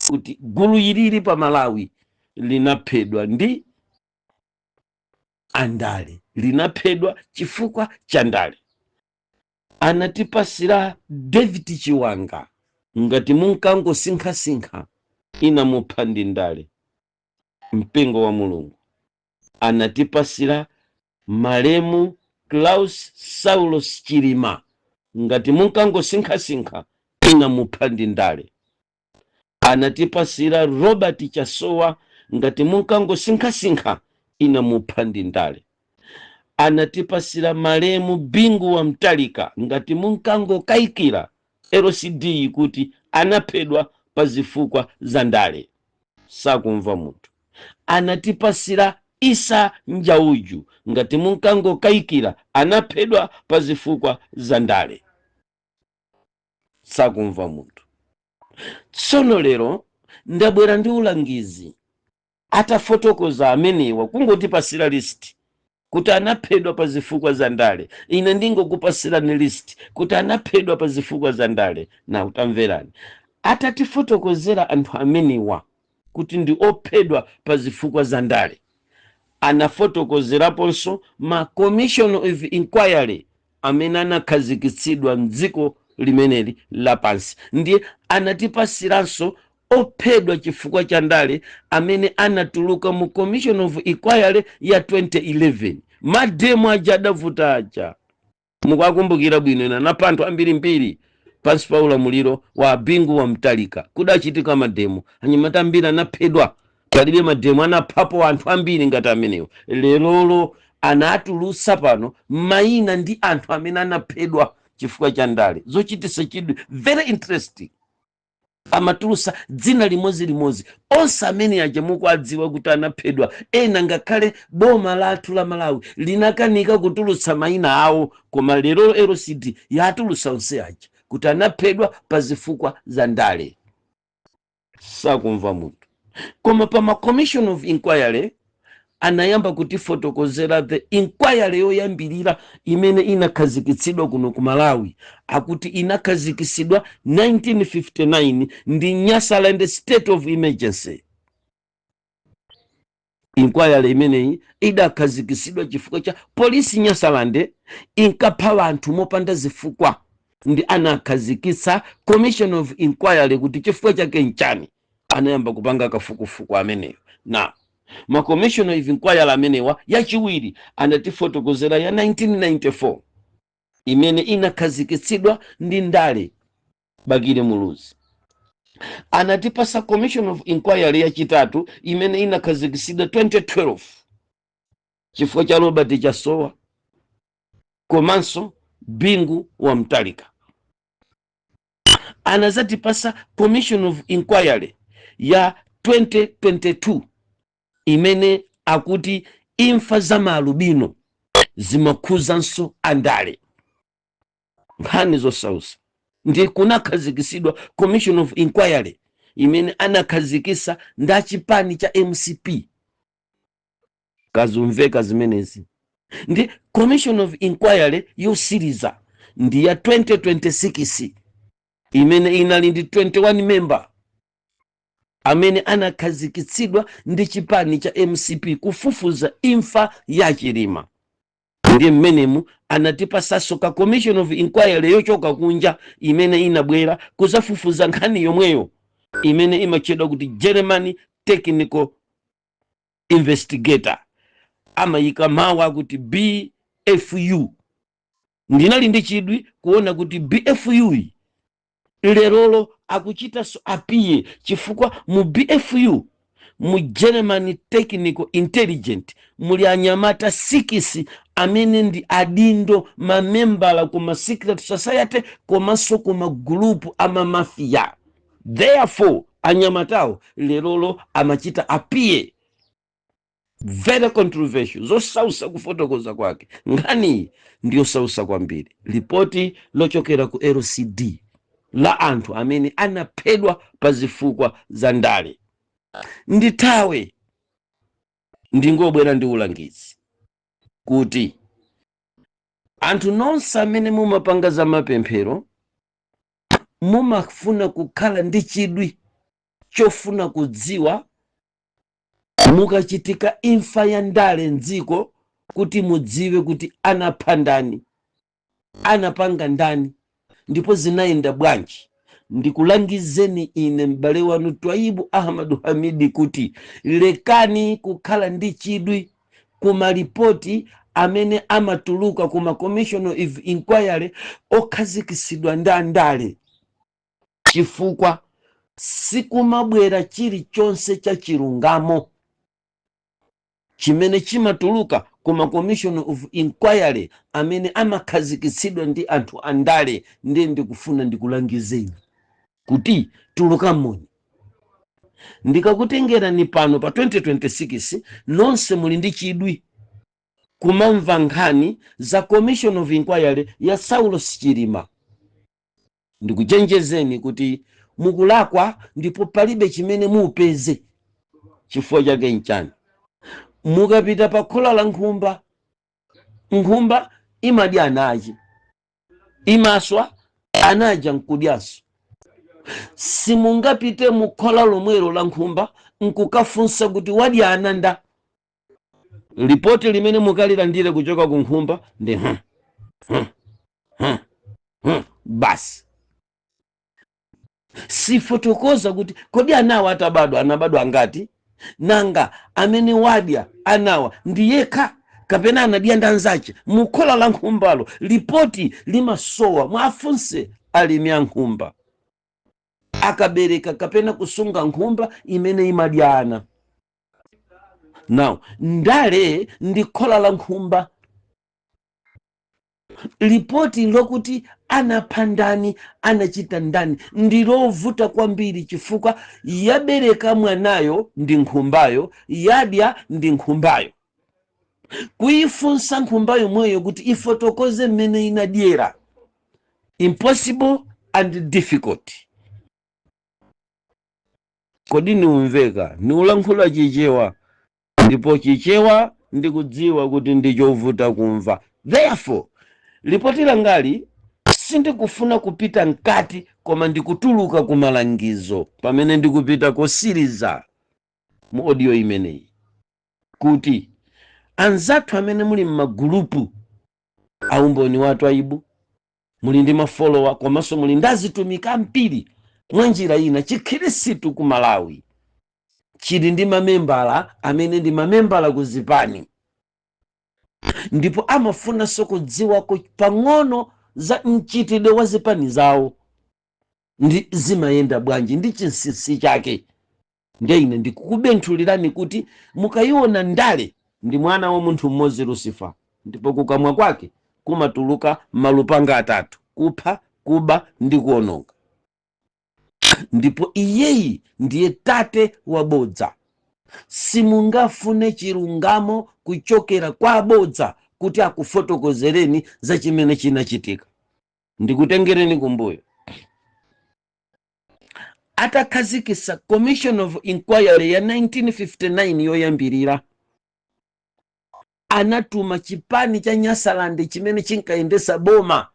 kuti gulu ilili pa Malawi linaphedwa ndi andale, linaphedwa chifukwa cha ndale. Anatipasira David Chiwanga, ngati munkangosinkhasinkha, inamupha ndi ndale. Mpingo wa Mulungu, anatipasira malemu Klaus Saulos Chilima, ngati munkangosinkhasinkha, inamupha ndi ndale. Anatipasira Robert Chasowa, ngati munkangosinkhasinkha, inamupha ndi ndale. Anatipasira malemu Bingu wa Mtalika, ngati munkangokayikira, LCD kuti anaphedwa pa zifukwa za ndale. Sakumva munthu. Anatipasira Isa Njauju, ngati munkangokayikira, anaphedwa pa zifukwa za ndale. Sakumva munthu. Tsono lero ndabwera ndi ulangizi. Atafotokoza amenewa, kungotipasira list kuti anaphedwa pa zifukwa za ndale, ine ndingokupasirani list kuti anaphedwa pa zifukwa za ndale. Na utamverani, atatifotokozera anthu amenewa. kuti ndi ophedwa pa zifukwa za ndale. Anafotokozeraponso ma commission of inquiry amene anakhazikitsidwa mdziko limeneli lapansi. Ndiye anatipasiranso ophedwa chifukwa cha ndale amene anatuluka mu commission of inquiry ya 2011. Mademo aja adavuta aja, mukakumbukira bwino ina, anapha anthu ambirimbiri pansi pa ulamuliro wa Bingu wa Mtalika. Kudachitika mademo, anyamata ambiri anaphedwa. Palibe mademo anaphapo anthu ambiri ngati amenewo. Lerolo anatulutsa pano mayina ndi anthu amene anaphedwa chifukwa cha ndale. Zochititsa chidwi, very interesting. Amatulutsa dzina limodzi, onse amene aja mukuadziwa kuti anaphedwa. Ena ngakhale boma lathu la Malawi linakanika kutulutsa mayina awo, koma lero LCD yatulutsa onse aja kuti anaphedwa pa zifukwa za ndale. Sakumva munthu. Koma pa ma commission of inquiry anayamba kutifotokozera the inquiry yoyambirira imene inakhazikitsidwa kuno ku Malawi. Akuti inakhazikitsidwa 1959 ndi Nyasaland State of Emergency. Inquiry imeneyi idakhazikitsidwa chifukwa cha polisi Nyasaland inkapha anthu mopanda zifukwa, ndi anakhazikitsa commission of inquiry kuti chifukwa chake nchani. Anayamba kupanga kafukufuku ameneyo. Na ma commission of inquiry amenewa, yachiwiri anatifotokozera ya 1994 imene inakhazikitsidwa ndi ndale Bakili Muluzi. Anatipasa commission of inquiry yachitatu imene inakhazikitsidwa 2012 chifukwa cha Robert Chasowa komanso Bingu wa Mtalika. Anazatipasa commission of inquiry ya 2022 imene akuti imfa za maalubino zimakhuzanso andale, nkhani zosausa. Ndiye kunakhazikitsidwa commission of inquiry imene anakhazikitsa nda chipani cha MCP. Kazumveka zimenezi. Ndi commission of inquiry yosiriza ndi ya 2026 imene inali ndi 21 member amene anakhazikitsidwa ndi chipani cha MCP kufufuza imfa ya Chilima. Ndiye mmenemu anatipasanso ka commission of inquiry yochoka kunja imene inabwera kuzafufuza nkhani yomweyo, imene imatchedwa kuti German Technical Investigator, amayika mawu akuti BFU. Ndinali ndi chidwi kuona kuti BFU iyi lerolo akuchitanso appear, chifukwa mu BFU, mu German Technical Intelligent, muli anyamata 6 amene ndi adindo, mamembala kuma secret society komanso kuma gulupu amamafia. Therefore anyamatawo lerolo amachita appear. Very controversial, zosausa kufotokoza kwake. Nkhaniyi ndiyosausa kwambiri. Ripoti lochokera ku LCD la anthu amene anaphedwa pa zifukwa za ndale. Ndithawe, ndingobwera ndi ulangizi kuti anthu nonse amene mumapanga za mapemphero, mumafuna kukhala ndi chidwi chofuna kudziwa mukachitika imfa ya ndale mdziko, kuti mudziwe kuti anapha ndani, anapanga ndani, ndipo zinayenda bwanji, ndikulangizeni ine m'bale wanu Twaibu Ahmadu Hamidi kuti lekani kukhala ndi chidwi kumalipoti amene amatuluka kuma commission of inquiry okhazikitsidwa ndi andale, chifukwa sikumabwera chilichonse cha chilungamo chimene chimatuluka kuma commission of inquiry amene amakhazikitsidwa ndi anthu andale. Ndiye ndikufuna ndikulangizeni kuti tuluka moni. Ndikakutengerani pano pa 2026, nonse muli ndi chidwi kumamva nkhani za commission of inquiry ya Saulos Chilima. Ndikuchenjezeni kuti mukulakwa ndipo palibe chimene muupeze. Chifukwa chake nchani? Mukapita pa khola la nkhumba, nkhumba imadya anachi, imaswa anaja nkudyanso. Simungapite mu khola lomwelo la nkhumba. Nkukafunsa kuti wadya ana nda, lipoti limene mukalilandire kuchoka ku nkhumba ndi hmm, hmm, hmm, basi. Sifotokoza kuti kodi anawa atabadwa anabadwa angati, nanga amene wadya anawa ndi yekha kapena anadya ndi anzace mukhola la nkhumbalo. Lipoti limasowa. Mwafunse alimi a nkhumba akabereka kapena kusunga nkhumba imene imadya ana. Now, ndale ndi khola la nkhumba. Lipoti lokuti anapha ndani, anachita ndani, ndi lovuta kwambiri, chifukwa yabereka mwanayo ndi nkhumbayo, yadya ndi nkhumbayo. Kuyifunsa nkhumba yomweyo kuti ifotokoze mmene inadyera, impossible and difficult. Kodi niumveka niulankhula Chichewa? Ndipo Chichewa ndikudziwa kuti ndi chovuta kumva. Therefore, lipoti langali sindikufuna kupita mkati, koma ndikutuluka ku malangizo pamene ndikupita kosiriza mu audio imeneyi, kuti anzathu amene muli m'magulupu aumboni wa Twaibu, muli ndi ma follower komanso muli ndi azitumiki ambiri. Mwa njira ina, Chikhirisitu ku Malawi chili ndi mamembala amene ndi mamembala ku zipani, ndipo amafunanso kudziwako pang'ono za mchitidwe wa zipani zawo ndi zimayenda bwanji ndi chinsinsi chake. Ndiye ine ndikukubenthulirani kuti mukayiona ndale ndi mwana wa munthu mmodzi, Lucifer, ndipo kukamwa kwake kumatuluka malupanga atatu: kupha, kuba ndi kuononga. Ndipo iyeyi ndiye tate wabodza. Simungafune chilungamo kuchokera kwa abodza kuti akufotokozereni za chimene chinachitika. Ndikutengereni kumbuyo. Atakhazikitsa Commission of Inquiry ya 1959 yoyambirira, anatuma chipani cha Nyasalande chimene chinkayendesa boma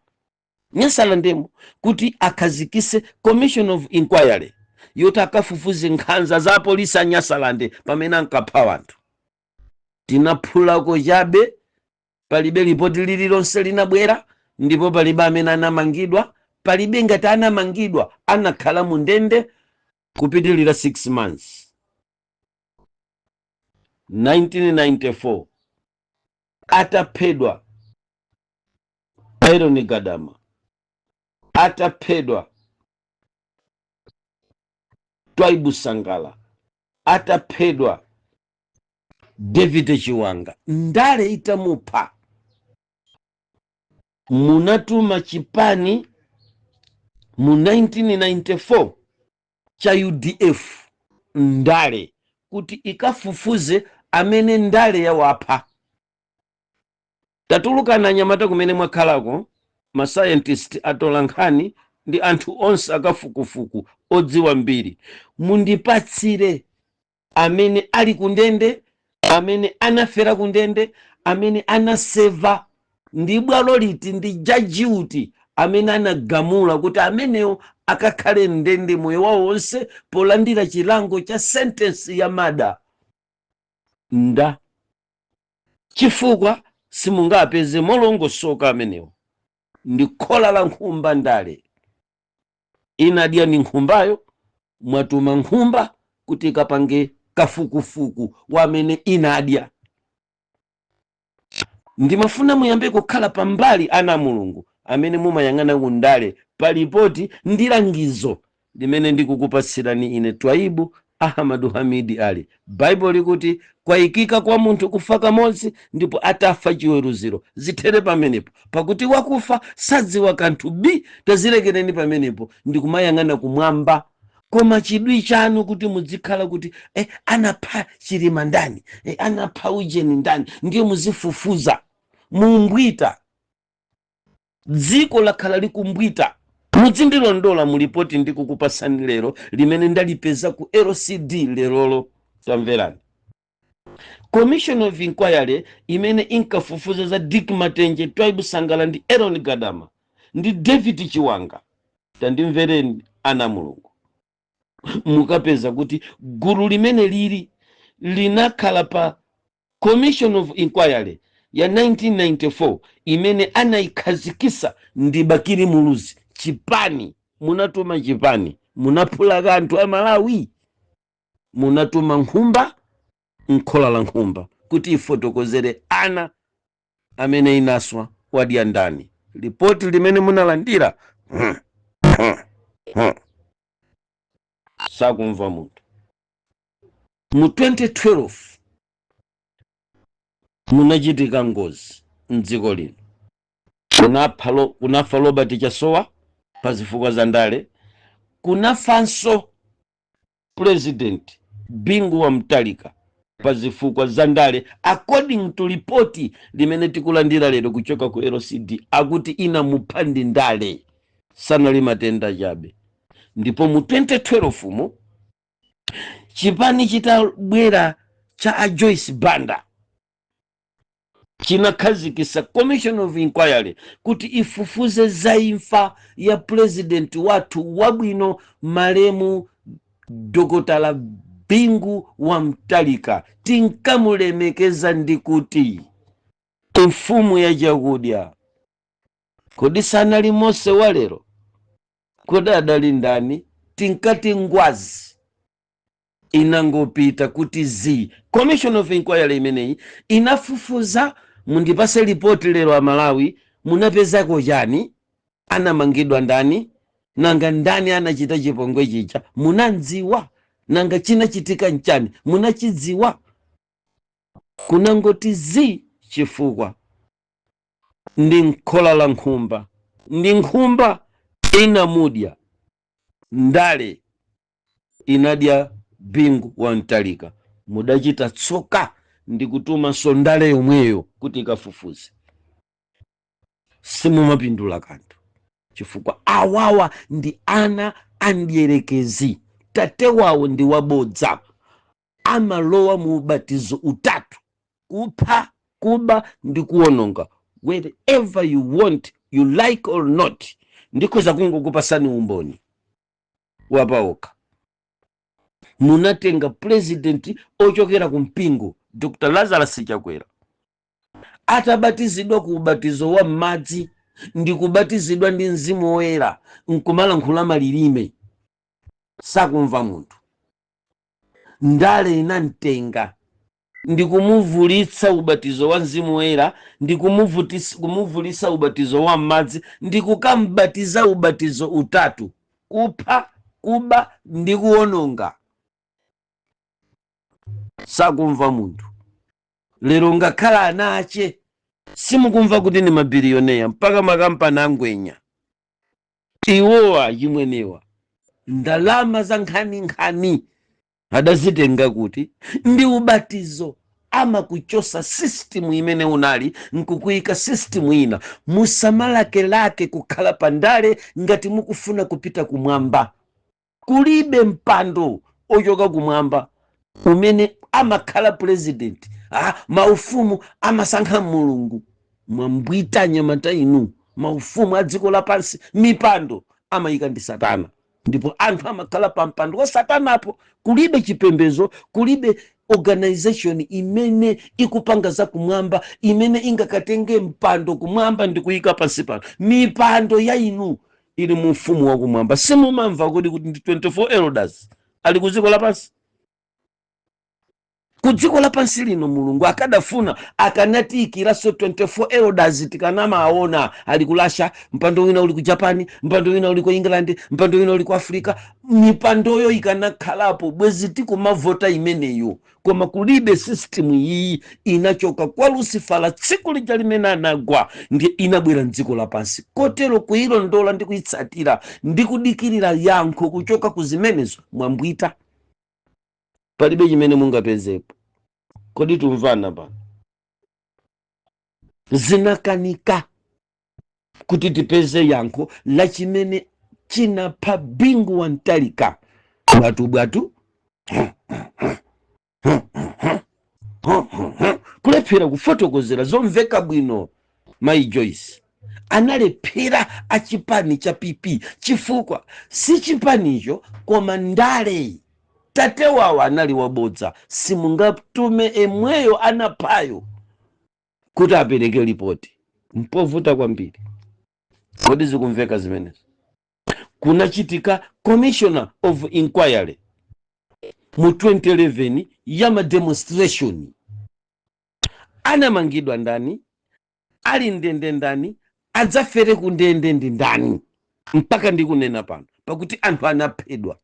Nyasalandemo kuti akhazikise Commission of Inquiry yoti akafufuze nkhanza za apolisi a Nyasalande pamene ankapha anthu. Tinaphulako chabe, palibe lipoti lililonse linabwera, ndipo palibe amene anamangidwa, palibe. Ngati anamangidwa, anakhala mu ndende kupitilira 6 months. 1994, ataphedwa Aaron Gadama, ataphedwa Twaibu Sangala, ataphedwa David Chiwanga, ndale itamupha, munatuma chipani mu 1994 cha UDF, ndale, kuti ikafufuze amene ndale yawapha. Tatulukana anyamata kumene mwakhalako, ma scientist, atola nkhani ndi anthu onse akafukufuku odziwa mbiri, mundipatsire amene ali kundende, amene anafera kundende, amene anaseva, ndi bwalo liti, ndi jaji uti amene anagamula kuti amenewo akakhale ndende moyo wawo wonse polandira chilango cha sentence ya murder nda. Chifukwa simungapeze molongosoka amenewo. Ndi khola la nkhumba. Ndale inadya ni nkhumbayo. Mwatuma nkhumba kuti ikapange kafukufuku wa amene inadya. Ndimafuna muyambe kukhala pambali, ana a Mulungu amene mumayang'ana kundale, palipoti ndi langizo limene ndikukupatsirani ine Twaibu Ahmadu Hamidi Ali. Baibulo likuti kwayikika kwa munthu kufa kamodzi, ndipo atafa chiweruziro. Zithere pamenepo, pakuti wakufa sadziwa kanthu bi. Tazilekereni pamenepo ndikumayang'ana kumwamba. Koma chidwi chanu kuti muzikhala kuti anapha Chilima ndani, anapha ujeni ndani, ndiye muzifufuza, mumbwita. Dziko lakhala likumbwita. Muzindilondola mu lipoti ndikukupasani lero limene ndalipeza ku LCD lerolo. Tamverani. Commission of Inquiry imene inkafufuza za Dick Matenje, Twaibu Sangala ndi Aaron Gadama ndi David Chiwanga, tandimvereni ana Mulungu. Mukapeza kuti gulu limene lili linakhala pa Commission of Inquiry ya 1994 imene anayikhazikisa ndi Bakili Muluzi. Chipani munatuma, chipani munaphula kanthu. Amalawi, munatuma nkhumba nkhola la nkhumba kuti ifotokozere ana amene inaswa wadya ndani. Lipoti limene munalandira, sakumva munthu. Mu 2012 munachitika ngozi mdziko lino, kunafa Robert Chasowa pa zifukwa za ndale, kunafanso President Bingu wa Mutharika pa zifukwa za ndale. According to ripoti limene tikulandira lero kuchoka ku LCD, akuti inamupha ndi ndale, sanali matenda chabe. Ndipo mu 2012 mu chipani chitabwera cha a Joyce Banda chinakhazikisa Commission of Inquiry kuti ifufuze za imfa ya president wathu wabwino, malemu Dokotala Bingu wa Mutharika. Tinkamulemekeza ndi kuti mfumu ya chakudya. Kodi sanali Mose wa lero? Kodi adali ndani? Tinkati ngwazi. Inangopita kuti zi Commission of Inquiry imeneyi inafufuza. Mundipase ripoti lero Amalawi, munapezako chani? Anamangidwa ndani? Nanga ndani anachita chipongwe chija? Munandziwa? Nanga chinachitika nchani? Munachidziwa? Kunangoti zi, chifukwa ndi nkhola la nkhumba, ndi nkhumba inamudya. Ndale inadya Bingu wa Mutharika. Mudachita tsoka ndi kutumanso ndale yomweyo kuti ikafufuze. Simumapindula kanthu, chifukwa awawa ndi ana amdierekezi, tate wawo ndi wabodza. Amalowa mu ubatizo utatu: kupha, kuba ndi kuwononga. Wherever you want, you like or not, ndikhoza kungokupasani umboni wapaokha. Munatenga president ochokera ku mpingo, Dr Lazarus Chakwera, atabatizidwa ku ubatizo wa m'madzi ndi kubatizidwa ndi Mzimu Woyera, nkumalankhula malilime, sakumva munthu. Ndale inamtenga ndi kumuvulitsa ubatizo wa Mzimu Woyera ndi kumuvulitsa ubatizo wa m'madzi ndi kukambatiza ubatizo utatu: kupha, kuba ndi kuwononga. Sakumva munthu. Lero ngakhala ana ache simukumva kuti ni mabiliyoneya, mpaka makampani angwenya. Iwowa chimwenewa ndalama za nkhaninkhani adazitenga kuti? Ndi ubatizo. Amakuchosa system imene unali nkukuyika system ina. Musamalakelake kukhala pandale ngati mukufuna kupita kumwamba. Kulibe mpando ochoka kumwamba umene amakhala president. Maufumu amasankha Mulungu. Mwambwita anyamata inu. Maufumu a dziko lapansi, mipando amayika ndi Satana, ndipo anthu amakhala pa mpando wa Satanapo. Kulibe chipembezo, kulibe organization imene ikupanga za kumwamba imene ingakatenge mpando kumwamba ndi kuyika pansi pano. Mipando ya inu ili mu ufumu wakumwamba. Simumamva kuti ndi 24 elders ali ku dziko lapansi? Ku dziko lapansi lino Mulungu akadafuna akanatiikiranso 24 elders, tikanamaona ali ku Russia, mpando wina uli ku Japan, mpando wina uli ku England, mpando wina uli ku Africa. Mipandoyo ikanakhalapo, bwezi tikumavota imeneyo. Koma kulibe. System iyi inachoka kwa Lucifera tsiku lija limene anagwa, ndiye inabwera mdziko lapansi. Kotero kuyilondola ndi kuyitsatira ndi kudikirira yankho kuchoka ku zimenezo, mwambwita, palibe chimene mungapezepo. Kodi tumvana pano? Zinakanika kuti tipeze yankho la chimene chinapha Bingu wa Mutharika. Bwatubwatu, kulephera kufotokozera zomveka bwino. Mayi Joyce. Analephera achipani cha PP chifukwa si chipanicho koma ndale. Tate wawo anali wabodza. Simungatume emweyo anaphayo kuti apereke ripoti, mpovuta kwambiri. Kodi zikumveka zimenezo? Kunachitika commissioner of inquiry mu 2011 ya mademonstration. Anamangidwa ndani? Ali ndende ndani? Adzafere ku ndende ndi ndani? Mpaka ndikunena pano, pakuti anthu anaphedwa.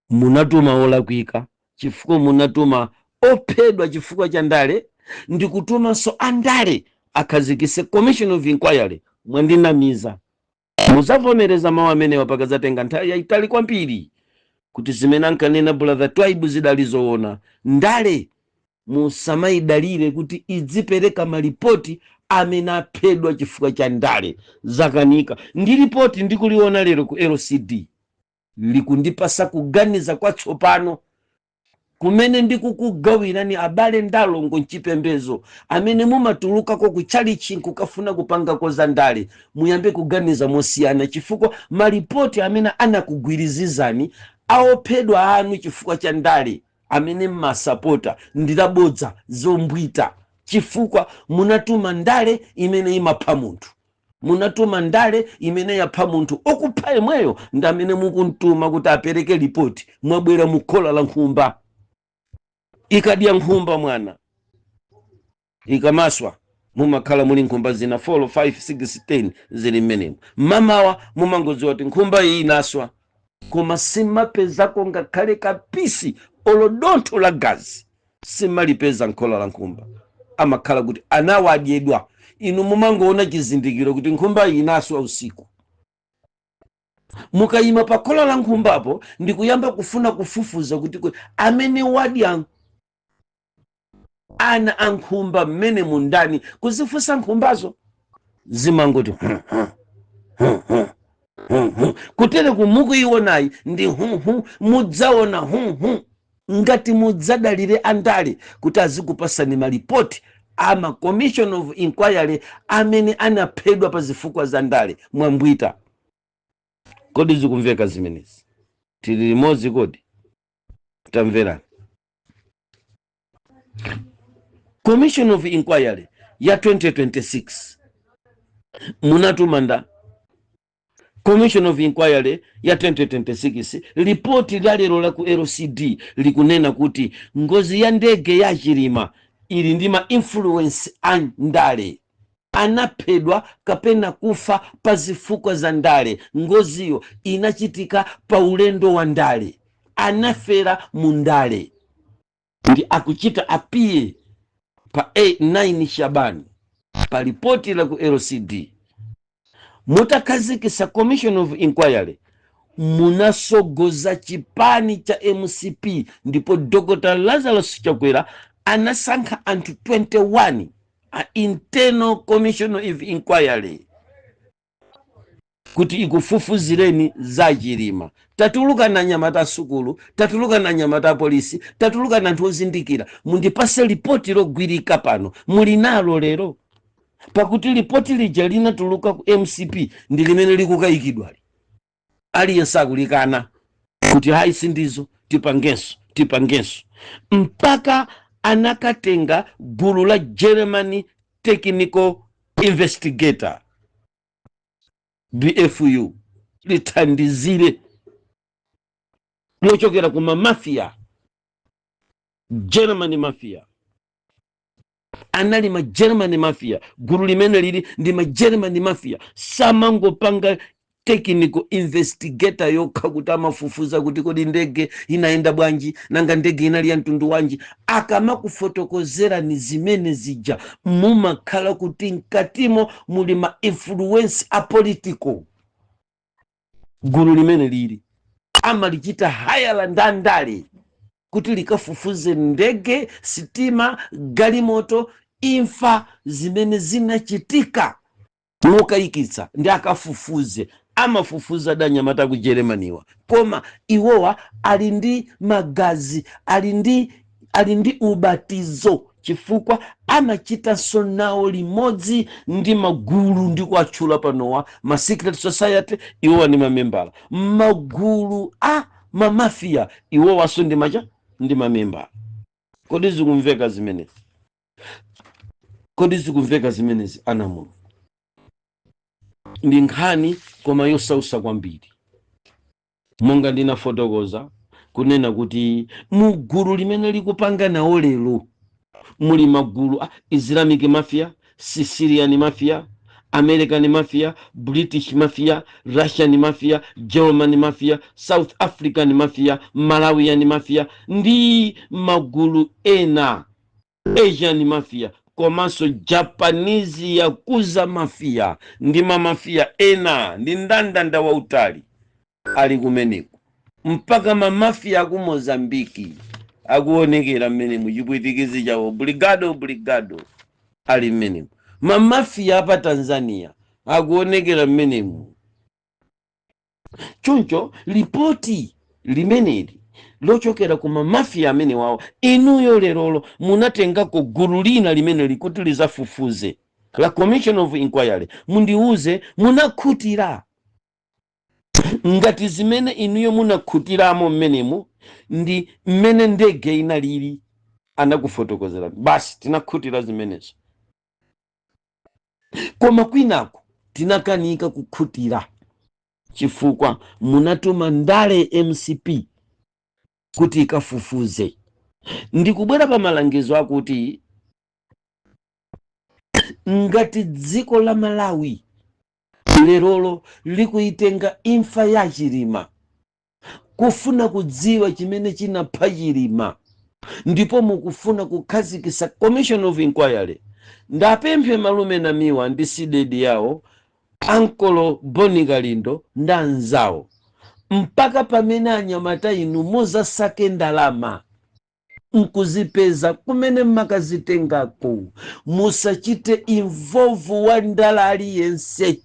Munatuma olakwika chifukwa munatuma ophedwa chifukwa cha ndale, ndikutumanso andale akhazikise commission of inquiry. Mwandinamiza. Muzavomereza mawu amenewa pakazatenga nthawi yayitali kwambiri kuti zimene ankanena Brother Twaibu zidali zoona. Ndale musamayidalire kuti idzipereka malipoti amene aphedwa chifukwa cha ndale. Zakanika. Ndi ripoti ndikuliona lero ku LCD likundipasa kuganiza kwatsopano kumene ndikukugawirani, abale ndalongo mchipembezo amene mumatulukako kutchalichi nkukafuna kupangako za ndale. Muyambe kuganiza mosiyana chifukwa malipoti amene anakugwirizizani aophedwa anu chifukwa cha ndale amene mmasapota ndilabodza, zombwita, chifukwa munatuma ndale imene imapha munthu. Munatuma ndale imene yapha munthu. Okupha yemweyo ndi amene mukumtuma kuti apereke ripoti. Mwabwera mukhola la nkhumba. Ikadya nkhumba mwana, ikamaswa, mumakhala muli nkhumba zina 4, 5, 6, 10 zili mmenemo. Mamawa mumangodziwa kuti nkhumba iyi inaswa, koma simapezako ngakhale kapisi olo dontho la gazi, simalipeza nkhola la nkhumba. Amakhala kuti anawadyedwa. Inu mumangoona chizindikiro kuti nkhumba iyi inaswa usiku. Mukayima pa khola la nkhumbapo ndikuyamba kufuna kufufuza kuti amene wadya ana a nkhumba mmene mundani, kuzifunsa nkhumbazo, zimangoti hu. Kutere kumukuionayi ndi hu. Mudzaona hu ngati mudzadalire andale kuti azikupasani malipoti ama commission of inquiry amene anaphedwa pa zifukwa za ndale. Mwambwita. Kodi zikumveka zimenezi? Tili limodzi? Kodi tamverani, commission of inquiry ya 2026 munatuma nda commission of inquiry ya 2026. Ripoti la lero la ku LCD likunena kuti ngozi ya ndege ya Chilima ili ndi ma influence a ndale. Anaphedwa kapena kufa pa zifukwa za ndale. Ngoziyo inachitika pa ulendo wa ndale. Anafera mu ndale. Ndi akuchita apiye pa 9 Shabani pa ripoti la ku LCD. Mutakhazikisa commission of inquiry, munasogoza chipani cha MCP, ndipo Dr Lazarus Chakwera anasankha anthu 21 a internal commission of inquiry kuti ikufufuzireni za Chilima. Tatuluka na anyamata asukulu, tatuluka na anyamata apolisi, tatuluka na anthu ozindikira, mundipase lipoti logwirika pano. Muli nalo lero? Pakuti lipoti lija linatuluka ku MCP ndi limene likukayikidwali. Aliyense akulikana kuti hayi, sindizo, tipangenso, tipangenso, mpaka anakatenga gulu la Germany Technical Investigator, BFU, lithandizire, lochokera ku mamafia, Germany mafia. Anali ma Germany mafia. Gulu limene lili ndi ma Germany mafia. Samangopanga technical investigator yokha kuti amafufuza kuti kodi ndege inayenda bwanji, nanga ndege inali ya mtundu wanji. Akamakufotokozerani zimene zija, mumakhala kuti mkatimo muli ma influence a political. Gulu limene lili amalichita hire ndandale kuti likafufuze ndege, sitima, galimoto, imfa zimene zinachitika mokayikitsa, ndi akafufuze. Amafufuza danyamata ku Germanywa, koma iwowa ali ndi magazi, ali ndi ubatizo. Chifukwa amachitanso nawo limodzi ndi magulu ndi kuatchula panowa ma secret society, iwowa ndi mamembala. Magulu a mamafiya, iwowanso ndi macha ndi mamembala. Kodi zikumveka zimenezi? Kodi zikumveka zimenezi, ana Mulungu? Ndi nkhani koma yosausa kwambiri. Monga ndinafotokoza kunena kuti mu gulu limene likupanga nawo lero muli magulu a Islamic Mafia, Sicilian Mafia, American Mafia, British Mafia, Russian Mafia, German Mafia, South African Mafia, Malawian Mafia ndi magulu ena, Asian Mafia komanso Japanese Yakuza Mafia ndi mamafiya ena, ndi ndandanda wautali ali kumeneko, mpaka mamafiya aku Mozambiki akuonekera mmene muchipwitikizi chawo, "Obrigado, obrigado," ali mmenemo. Mamafiya apa Tanzania akuonekera mmenemu. Choncho lipoti limeneli lochokera ku mamafiya amene wawo, inuyo lerolo munatengako gulu lina limene likuti lizafufuze, la commission of inquiry. Mundiuze, munakhutira ngati zimene inuyo munakhutiramo mmenemu ndi mmene ndege inalili? Anakufotokozera basi, tinakhutira zimenezo. Koma kwinako tinakanika kukhutira chifukwa munatuma ndale, MCP, kuti ikafufuze. Ndikubwera pa malangizo akuti ngati dziko la Malawi lerolo likuitenga imfa ya Chilima kufuna kudziwa chimene chinapha Chilima, ndipo mukufuna kukhazikitsa commission of inquiry, ndapemphe malume Namiwa ndi CDEDI yawo, ankolo Boni Kalindo ndi anzawo, mpaka pamene anyamata inu muzasake ndalama nkuzipeza kumene mmakazitengako, musachite involve wa ndala aliyense.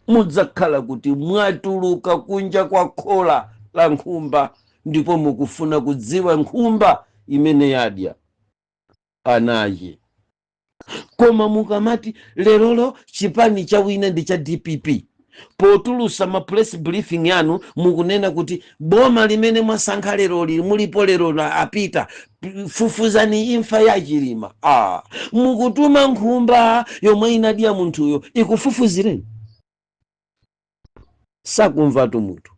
Mudzakhala kuti mwatuluka kunja kwa khola la nkhumba ndipo mukufuna kudziwa nkhumba imene yadya anaye. Koma mukamati lerolo chipani chawina ndi cha DPP, potulusa ma press briefing yanu mukunena kuti boma limene mwasankha leroli, mulipo lero la apita, fufuzani imfa ya Chilima. Ah, mukutuma nkhumba yomwe inadya munthuyo ikufufuzireni? Sakumvatu munthu.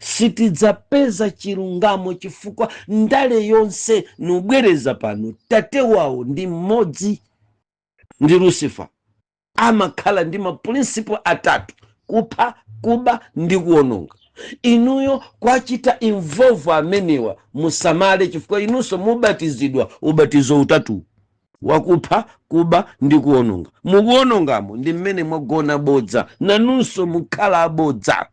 Sitidzapeza chilungamo chifukwa ndale yonse, nubwereza pano, tate wawo ndi mmodzi, ndi Lucifer. Amakhala ndi ma principle atatu: kupha, kuba ndi kuwononga. Inuyo kwachita involve amenewa, musamale, chifukwa inunso mubatizidwa ubatizo utatu wakupha, kuba ndi kuwononga. Mukuwonongamo ndi mmene mwagona bodza, nanunso mukhala abodza.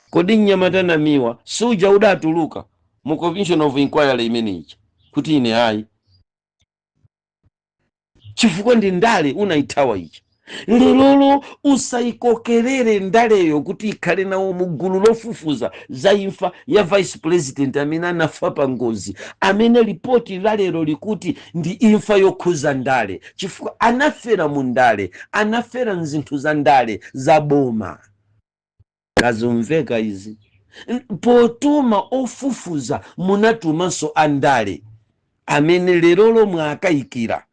Kodi mnyamata Namiwa suja udatuluka mu commission of inquiry imeneyi kuti ine ayi, chifukwa ndi ndale unayithawa ichi? Lelolo usayikokerere ndaleyo kuti ikhale nawo mu gulu lofufuza za imfa ya vice president amene anafa pa ngozi, amene ripoti la lero likuti ndi imfa yokhuza ndale, chifukwa anafera mu ndale, anafera mzinthu za ndale za boma. Kazumveka izi? Potuma ofufuza munatumanso andale amene lerolo mwakayikira.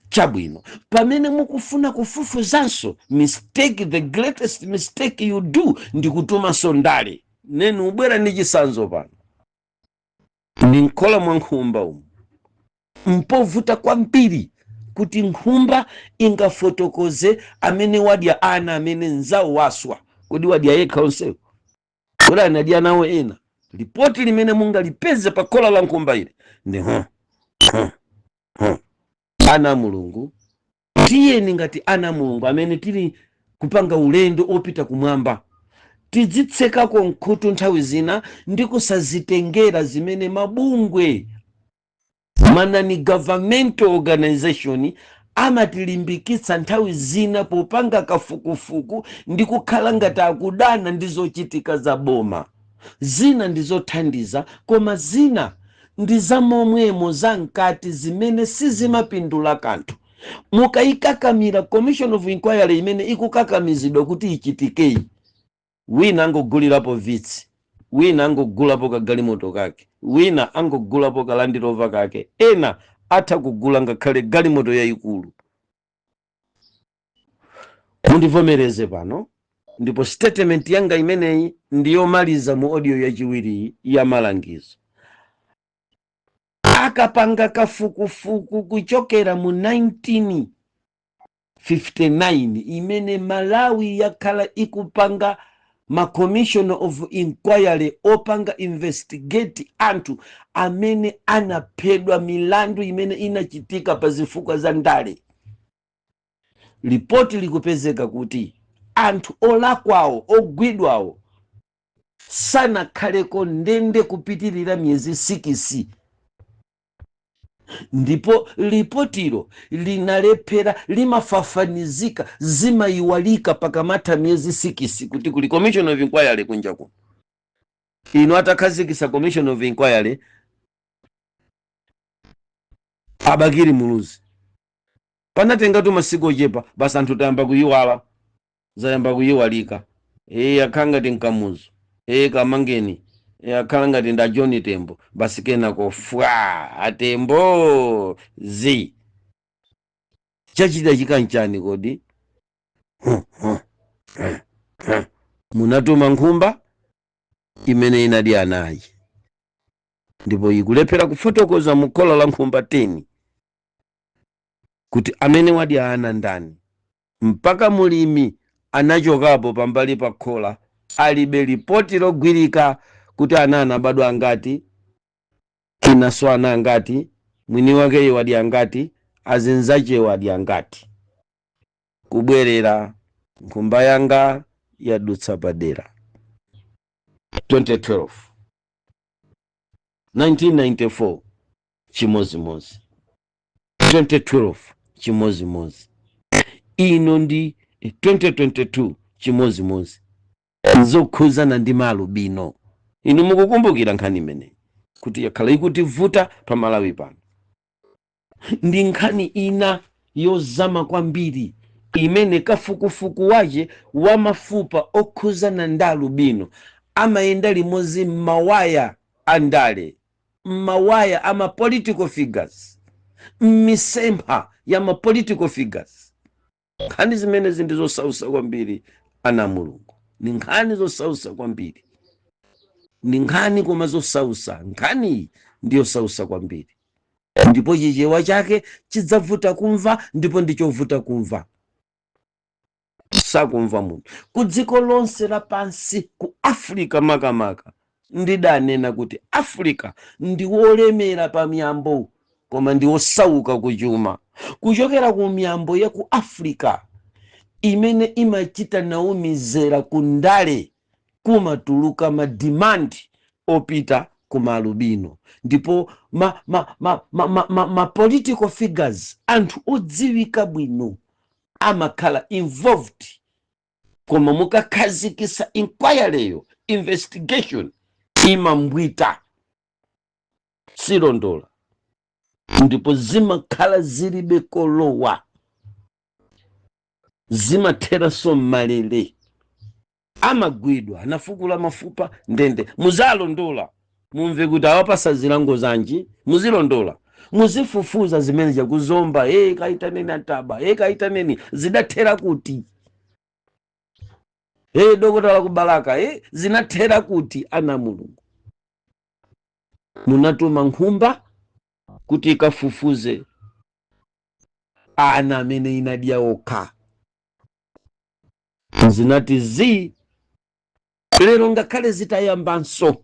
Chabwino, pamene mukufuna kufufuzanso, mistake, the greatest mistake you do ndi kutumanso ndale. Nenu ubwera ndi chisanzo pano, ndi nkhola mwa nkhumba umu. Mpovuta kwambiri kuti nkhumba ingafotokoze amene wadya ana amene nzawo waswa. Kodi wadya yekha onsewo? Kodi anadya nawo ena? Ripoti limene mungalipeze pa khola la nkhumba ili ndi hu hu hu. Ana a Mulungu, tiyeni ngati ana a Mulungu amene tili kupanga ulendo opita kumwamba, tidzitsekako nkhutu nthawi zina ndi kusazitengera zimene mabungwe, ma non governmental organization amatilimbikitsa nthawi zina popanga kafukufuku ndi kukhala ngati akudana ndi zochitika za boma. Zina ndi zothandiza, koma zina Ndi zamomwemo zamkati zimene sizimapindula kanthu. Mukayikakamira commission of inquiry imene ikukakamizidwa kuti ichitikeyi, wina angogulirapo Vitz, wina angogulapo kagalimoto kake, wina angogulapo ka Land Rover kake, ena atha kugula ngakhale galimoto yayikulu. Mundivomereze pano, ndipo statement yanga imeneyi ndiyomaliza mu audio yachiwiri ya malangizo. Akapanga kafukufuku kuchokera mu 1959 imene Malawi yakhala ikupanga ma commission of inquiry opanga investigate anthu amene anaphedwa, milandu imene inachitika pa zifukwa za ndale, lipoti likupezeka kuti anthu olakwawo ogwidwawo sanakhaleko ndende kupitirira miyezi 6, ndipo lipotilo linalephera, limafafanizika, zimayiwalika pakamatha miyezi 6 kuti kuli commission of inquiry kunja kuno. Inu, atakhazikisa commission of inquiry a Bakili Muluzi, panatengatu masiku ochepa basi, anthu tayamba kuyiwala, zayamba kuyiwalika. E, akhala ngati mkamuzu, e, kamangeni, e, akhala ngati nda John Tembo basi, kenako fwa, atembo zi chachita chikanchani kodi? Munatuma nkhumba imene inali anayi, ndipo ikulephera kufotokoza mu khola la nkhumba 10 kuti amene wadya ana ndani. Mpaka mulimi anachokapo pambali pa khola alibe lipoti logwirika kuti ana anabadwa angati, inaso ana angati, mwini wakeyo wadya angati, azinzachewo wadya angati. Kubwerera, nkhumba yanga yadutsa padera. 2012, 1994 chimozimozi, 2012 chimozimozi, ino ndi 2022 chimozimozi, zokhuzana ndi maalubino. Inu mukukumbukira nkhani imeneyi kuti yakhala ikutivuta pa Malawi pano. Ndi nkhani ina yozama kwambiri imene kafukufuku wache wa mafupa okhuzana ndi alubino amayenda limodzi m'mawaya andale, m'mawaya ama political figures, m'misempha ya ma political figures. Nkhani zimenezi ndi zosausa kwambiri, ana Mulungu. Ni nkhani zosausa kwambiri, ni nkhani koma zosausa. Nkhaniyi ndiyosausa kwambiri, ndipo Chichewa chake chidzavuta kumva, ndipo ndichovuta kumva, sakumva munthu ku dziko lonse lapansi, ku Africa makamaka. Ndidanena kuti Africa ndi wolemera pa miyambo koma ndi wosauka kuchuma. Kuchokera ku miyambo ya ku Africa imene imachita nawo mizera ku ndale, kumatuluka ma demand opita ku maalubino, ndipo ma political figures, anthu odziwika bwino, amakhala involved. Koma mukakhazikisa inquiry, investigation imambwita, silondola, ndipo zimakhala zilibe kolowa, zimatheranso mmalere. Amagwidwa, anafukula mafupa, ndende. Muzalondola, mumve kuti awapasa zilango zanji. Muzilondola, muzifufuza zimene chakuzomba. E, kaitaneni antaba, e, kaitaneni, zidathera kuti? E, dokotala kubalaka, e, zinathera kuti? Ana Mulungu, munatuma nkhumba kuti ikafufuze ana amene inadya okha, zinati zi. Lero ngakhale zitayambanso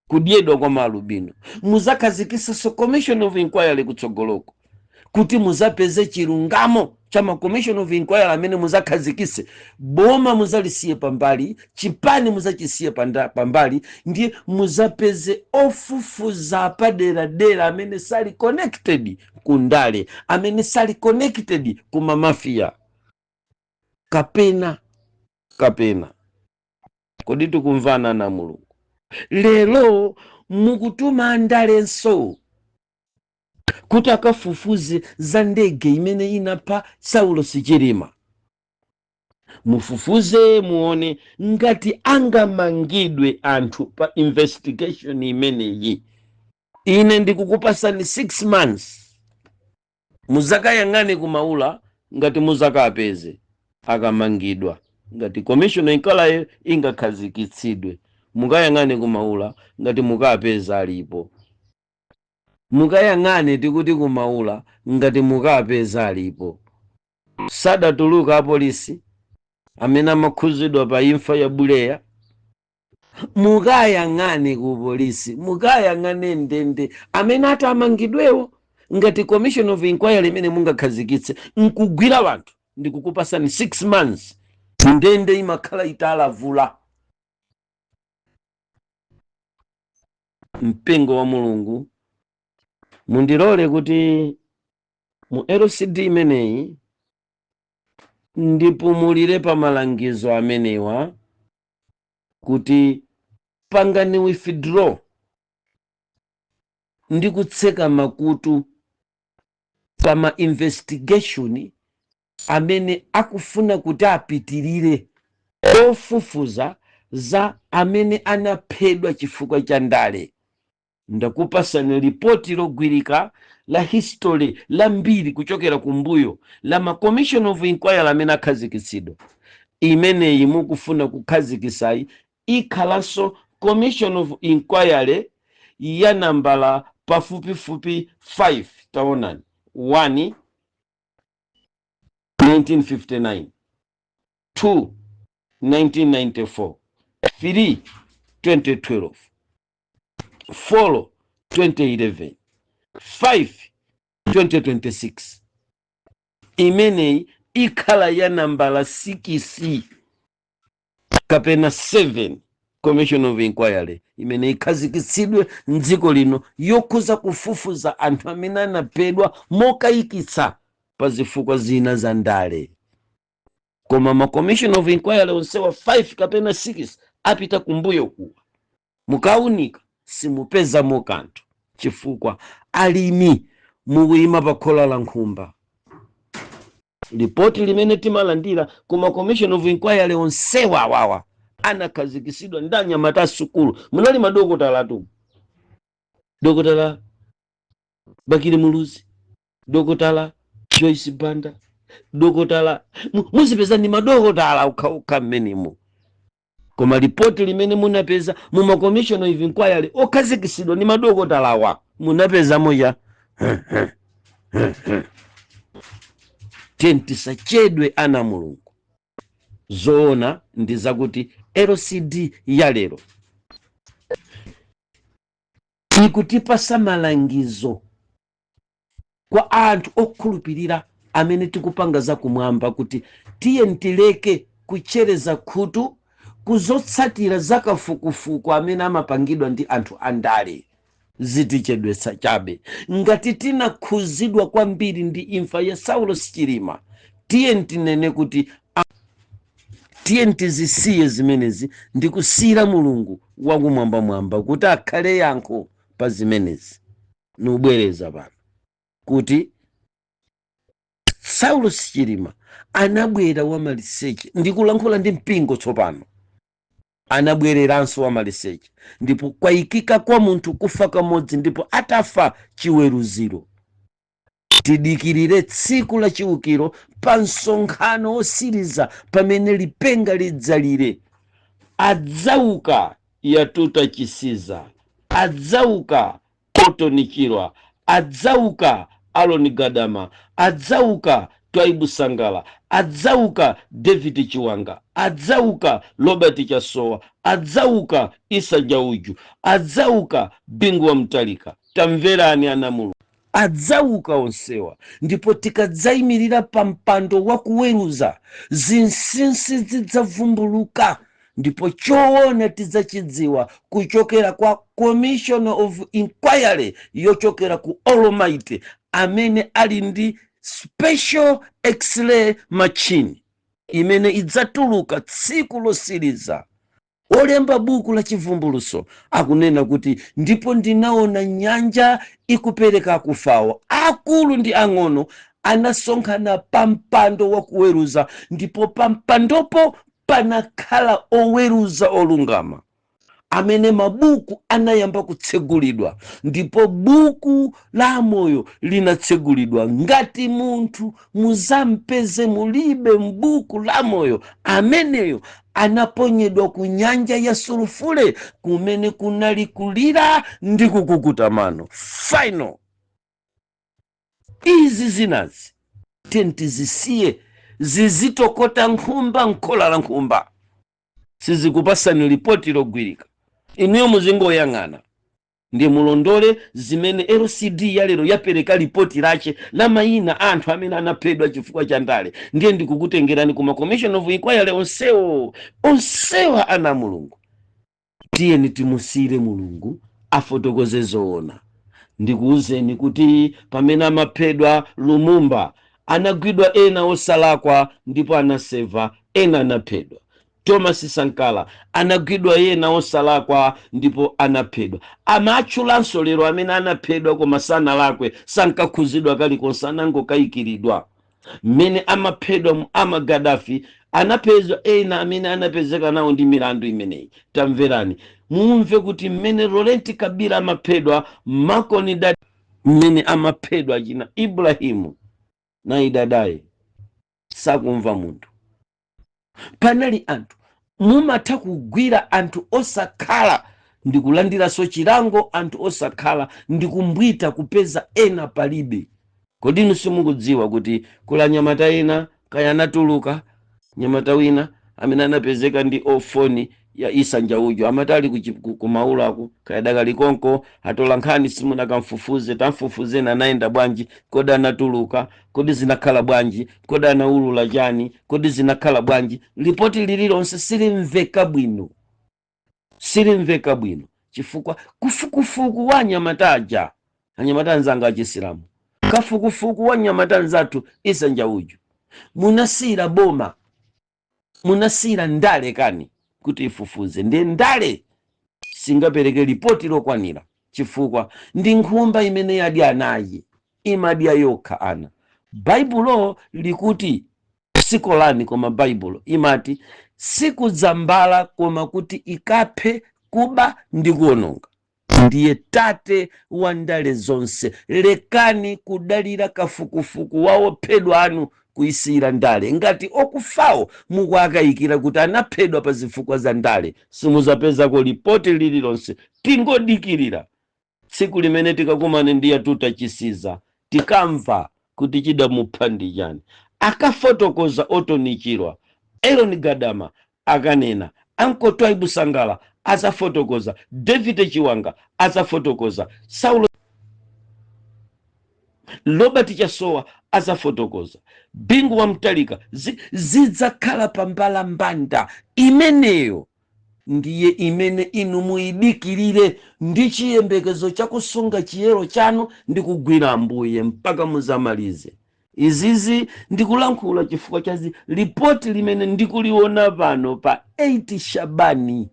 kudyedwa kwa maalubino, muzakhazikisanso commission of inquiry kutsogoloko kuti muzapeze chilungamo cha ma commission of inquiry amene muzakhazikise. Boma muzalisiye pambali, chipani muzachisiye pambali, ndiye muzapeze ofufuza paderadera amene sali connected ku ndale, amene sali connected ku mamafiya kapena. Kodi tikumvana na Mulungu? Lero Mukutuma andalenso kuti akafufuze za ndege imene inapha Saulos Chilima. Mufufuze, muone ngati angamangidwe anthu pa investigation imeneyi. Ine ndikukupasani 6 months, muzakayang'ane kumaula ngati muzakapeze akamangidwa. Ngati commission inquiry ingakhazikitsidwe, mukayang'ane kumaula ngati mukapeza alipo. Mukayang'ane, tikuti kumaula ngati mukapeza alipo. Sadatuluka apolisi amene amakhuzidwa pa imfa ya Buleya. Mukayang'ane ku polisi, mukayang'ane ndende amene atamangidwewo. Ngati commission of inquiry imene mungakhazikitse nkugwira wanthu, ndikukupasani 6 months, ndende imakhala italavula. Mpingo wa Mulungu, mundilole kuti mu LCD imeneyi ndipumulire pa malangizo amenewa, kuti pangani withdraw ndi kutseka makutu pa ma investigation amene akufuna kuti apitirire ofufuza za amene anaphedwa chifukwa cha ndale. Ndakupasani lipoti logwirika la history la mbiri kuchokera kumbuyo la ma commission of inquiry amene akhazikitsidwa. Imeneyi mukufuna kukhazikisayi ikhalanso commission of inquiry ya nambala pafupifupi 5. Taonani: 1, 1959; 2, 1994; 3, 2012; 4, 2011; 5, 2026. Imeneyi ikhala ya nambala 6 kapena 7 commission of inquiry imene ikhazikitsidwe mdziko lino, yokhuza kufufuza anthu amene anaphedwa mokayikitsa pa zifukwa zina za ndale. Koma ma commission of inquiry onsewa 5 kapena 6 apita kumbuyo kuwa, mukaunika simupezamo kanthu, chifukwa alimi mukuyima pa khola la nkhumba. Lipoti limene timalandira kuma commission of inquiry onsewa awawa anakhazikitsidwa ndi anyamata asukulu, munali madokotala atu, Dokotala Bakili Muluzi, Dokotala Joyce Banda, Dokotala muzipeza ndi madokotala okhaokha mmenemo. Koma lipoti limene munapeza mu ma commission of inquiry okhazikitsidwa ndi madokotalawa, munapezamo ya tiye tisachedwe, ana Mulungu. Zoona ndi zakuti LCD ya lero ikutipasa malangizo kwa anthu okhulupirira amene tikupanga zakumwamba, kuti tiye tileke kuchereza khutu kuzotsatira zakafukufuku amene amapangidwa ndi anthu andale. Zitichedwetsa chabe. Ngati tinakhuzidwa kwambiri ndi imfa ya Saulos Chilima, tiye tinene kuti tiye tizisiye zimenezi ndi kusiyira Mulungu wakumwambamwamba kuti akhale yankho pa zimenezi. Nubwereza pano kuti Saulos Chilima anabwera wamaliseche. Ndikulankhula ndi mpingo tsopano. Anabwereranso wamaliseche, ndipo kwayikika kwa munthu kufa kamodzi, ndipo atafa chiweruziro. Tidikirire tsiku la chiukiro pa msonkhano wosiriza pamene lipenga lidzalire. Adzauka Yatuta Chisiza, adzauka Orton Chirwa, adzauka Aaron Gadama, adzauka Twaibu Sangala, adzauka David Chiwanga, adzauka Robert Chasowa, adzauka Isa Jauju, adzauka Bingu wa Mutharika. Tamverani, ana Mulungu, adzauka onsewa, ndipo tikadzayimirira pa mpando wa kuweruza, zinsinsi zidzavumbuluka ndipo choona tidzachidziwa kuchokera kwa commission of inquiry yochokera ku Almighty amene ali ndi special x-ray machine imene idzatuluka tsiku losiriza. Olemba buku la Chivumbuluso akunena kuti, "Ndipo ndinaona nyanja ikupereka akufawo, akulu ndi ang'ono, anasonkhana pa mpando wakuweruza, ndipo pa mpandopo panakhala oweruza olungama, amene mabuku anayamba kutsegulidwa, ndipo buku la moyo linatsegulidwa. Ngati munthu muzampeze mulibe m'buku la moyo, ameneyo anaponyedwa ku nyanja ya sulufule, kumene kunali kulira ndi kukukuta mano." Final. Izi zinazi tizisiye zizitokota nkhumba nkhola la nkhumba, sizikupasani lipoti logwirika. Inuyo muzingoyang'ana ndiye mulondole zimene LCD ya lero yapereka, lipoti lache la mayina a anthu amene anaphedwa chifukwa cha ndale. Ndiye ndikukutengerani kuma commission of inquiry onsewo, onsewa. Ana Mulungu, tiyeni timusiyire Mulungu afotokoze zoona. Ndikuwuzeni kuti pamene amaphedwa Lumumba, anagwidwa ena osalakwa ndipo anaseva, ena anaphedwa. Thomas Sankara anagwidwa ena osalakwa ndipo anaphedwa. Amatchulanso lero amene anaphedwa koma sanalakwe, sankakhuzidwa kalikonse, anangokayikiridwa. Mmene amaphedwa Muammar Gaddafi, anapezwa ena amene anapezeka nawo ndi milandu imeneyi. Tamverani mumve kuti mmene Laurent Kabila amaphedwa, Makoni Dad, mmene amaphedwa china Ibrahimu na Idadaye, sakumva munthu. Panali anthu mumatha kugwira anthu osakhala ndi kulandiranso chilango, anthu osakhala ndi kumbwita kupeza ena palibe. Kodi inu simukudziwa kuti kula nyamata ena kaya anatuluka? Nyamata wina amene anapezeka ndi ofoni ya Isa Njaujo, amati ali kumaulako, kaya dakali konko. Atola nkhani simunakamfufuze? Tamfufuzeni, anayenda bwanji? Kodi anatuluka? Kodi zinakhala bwanji? Kodi anaulula chani? Kodi zinakhala bwanji? Lipoti lililonse silimveka bwino, silimveka bwino, chifukwa kufukufuku wa anyamata aja, anyamata anzanga achisilamu, kafukufuku wa anyamata anzathu Isa Njauju, munasiyira boma, munasiyira ndale kani kuti ifufuze. Ndiye ndale singapereke lipoti lokwanira, chifukwa ndi nkhumba imene yadya anayi, imadya yokha ana. Baibulo likuti, sikolani, koma Baibulo imati sikudzambala koma kuti ikaphe, kuba ndi kuwononga. Ndiye tate wa ndale zonse. Lekani kudalira kafukufuku wa ophedwa anu kuyisiyira ndale. Ngati okufawo mukuakayikira kuti anaphedwa pa zifukwa za ndale, simuzapezako lipoti lililonse. Tingodikirira tsiku limene tikakumane ndi Yatuta Chisiza, tikamva kuti chidamupha ndi chani. Akafotokoza Otoni Chirwa, Elon Gadama akanena, Uncle Twaibu Sangala azafotokoza, David Chiwanga azafotokoza, Saulo Robert Chasowa azafotokoza, Bingu wa Mtalika, zidzakhala pambalambanda. Imeneyo ndiye imene inu muyidikirire ndi chiyembekezo chakusunga chiyero chanu ndi kugwira Ambuye mpaka muzamalize. Izizi ndikulankhula chifukwa cha lipoti limene ndikuliona pano pa 8 Shabani,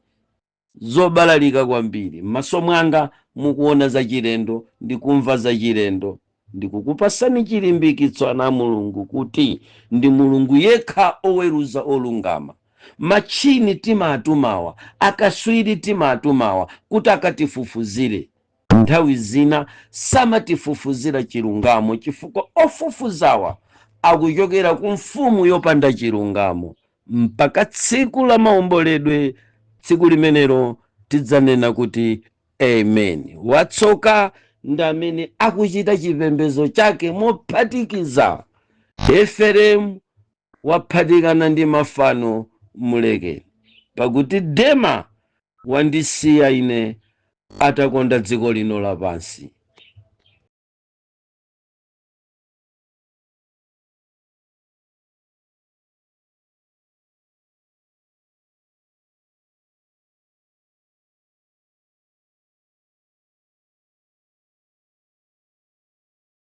zobalalika kwambiri. M'maso mwanga mukuona zachilendo, ndikumva zachilendo. Ndikukupasani chilimbikitso, ana Mulungu, kuti ndi Mulungu yekha oweruza olungama. Machini timatumawa, akaswiri timatumawa kuti akatifufuzire, nthawi zina samatifufuzira chilungamo, chifukwa ofufuzawa akuchokera ku mfumu yopanda chilungamo. Mpaka tsiku la maomboledwe, tsiku limenelo tidzanena kuti amen. Watsoka ndi amene akuchita chipembedzo chake mophatikiza. Efereimu waphatikana ndi mafano, mulekeni, pakuti Dema wandisiya ine atakonda dziko lino lapansi.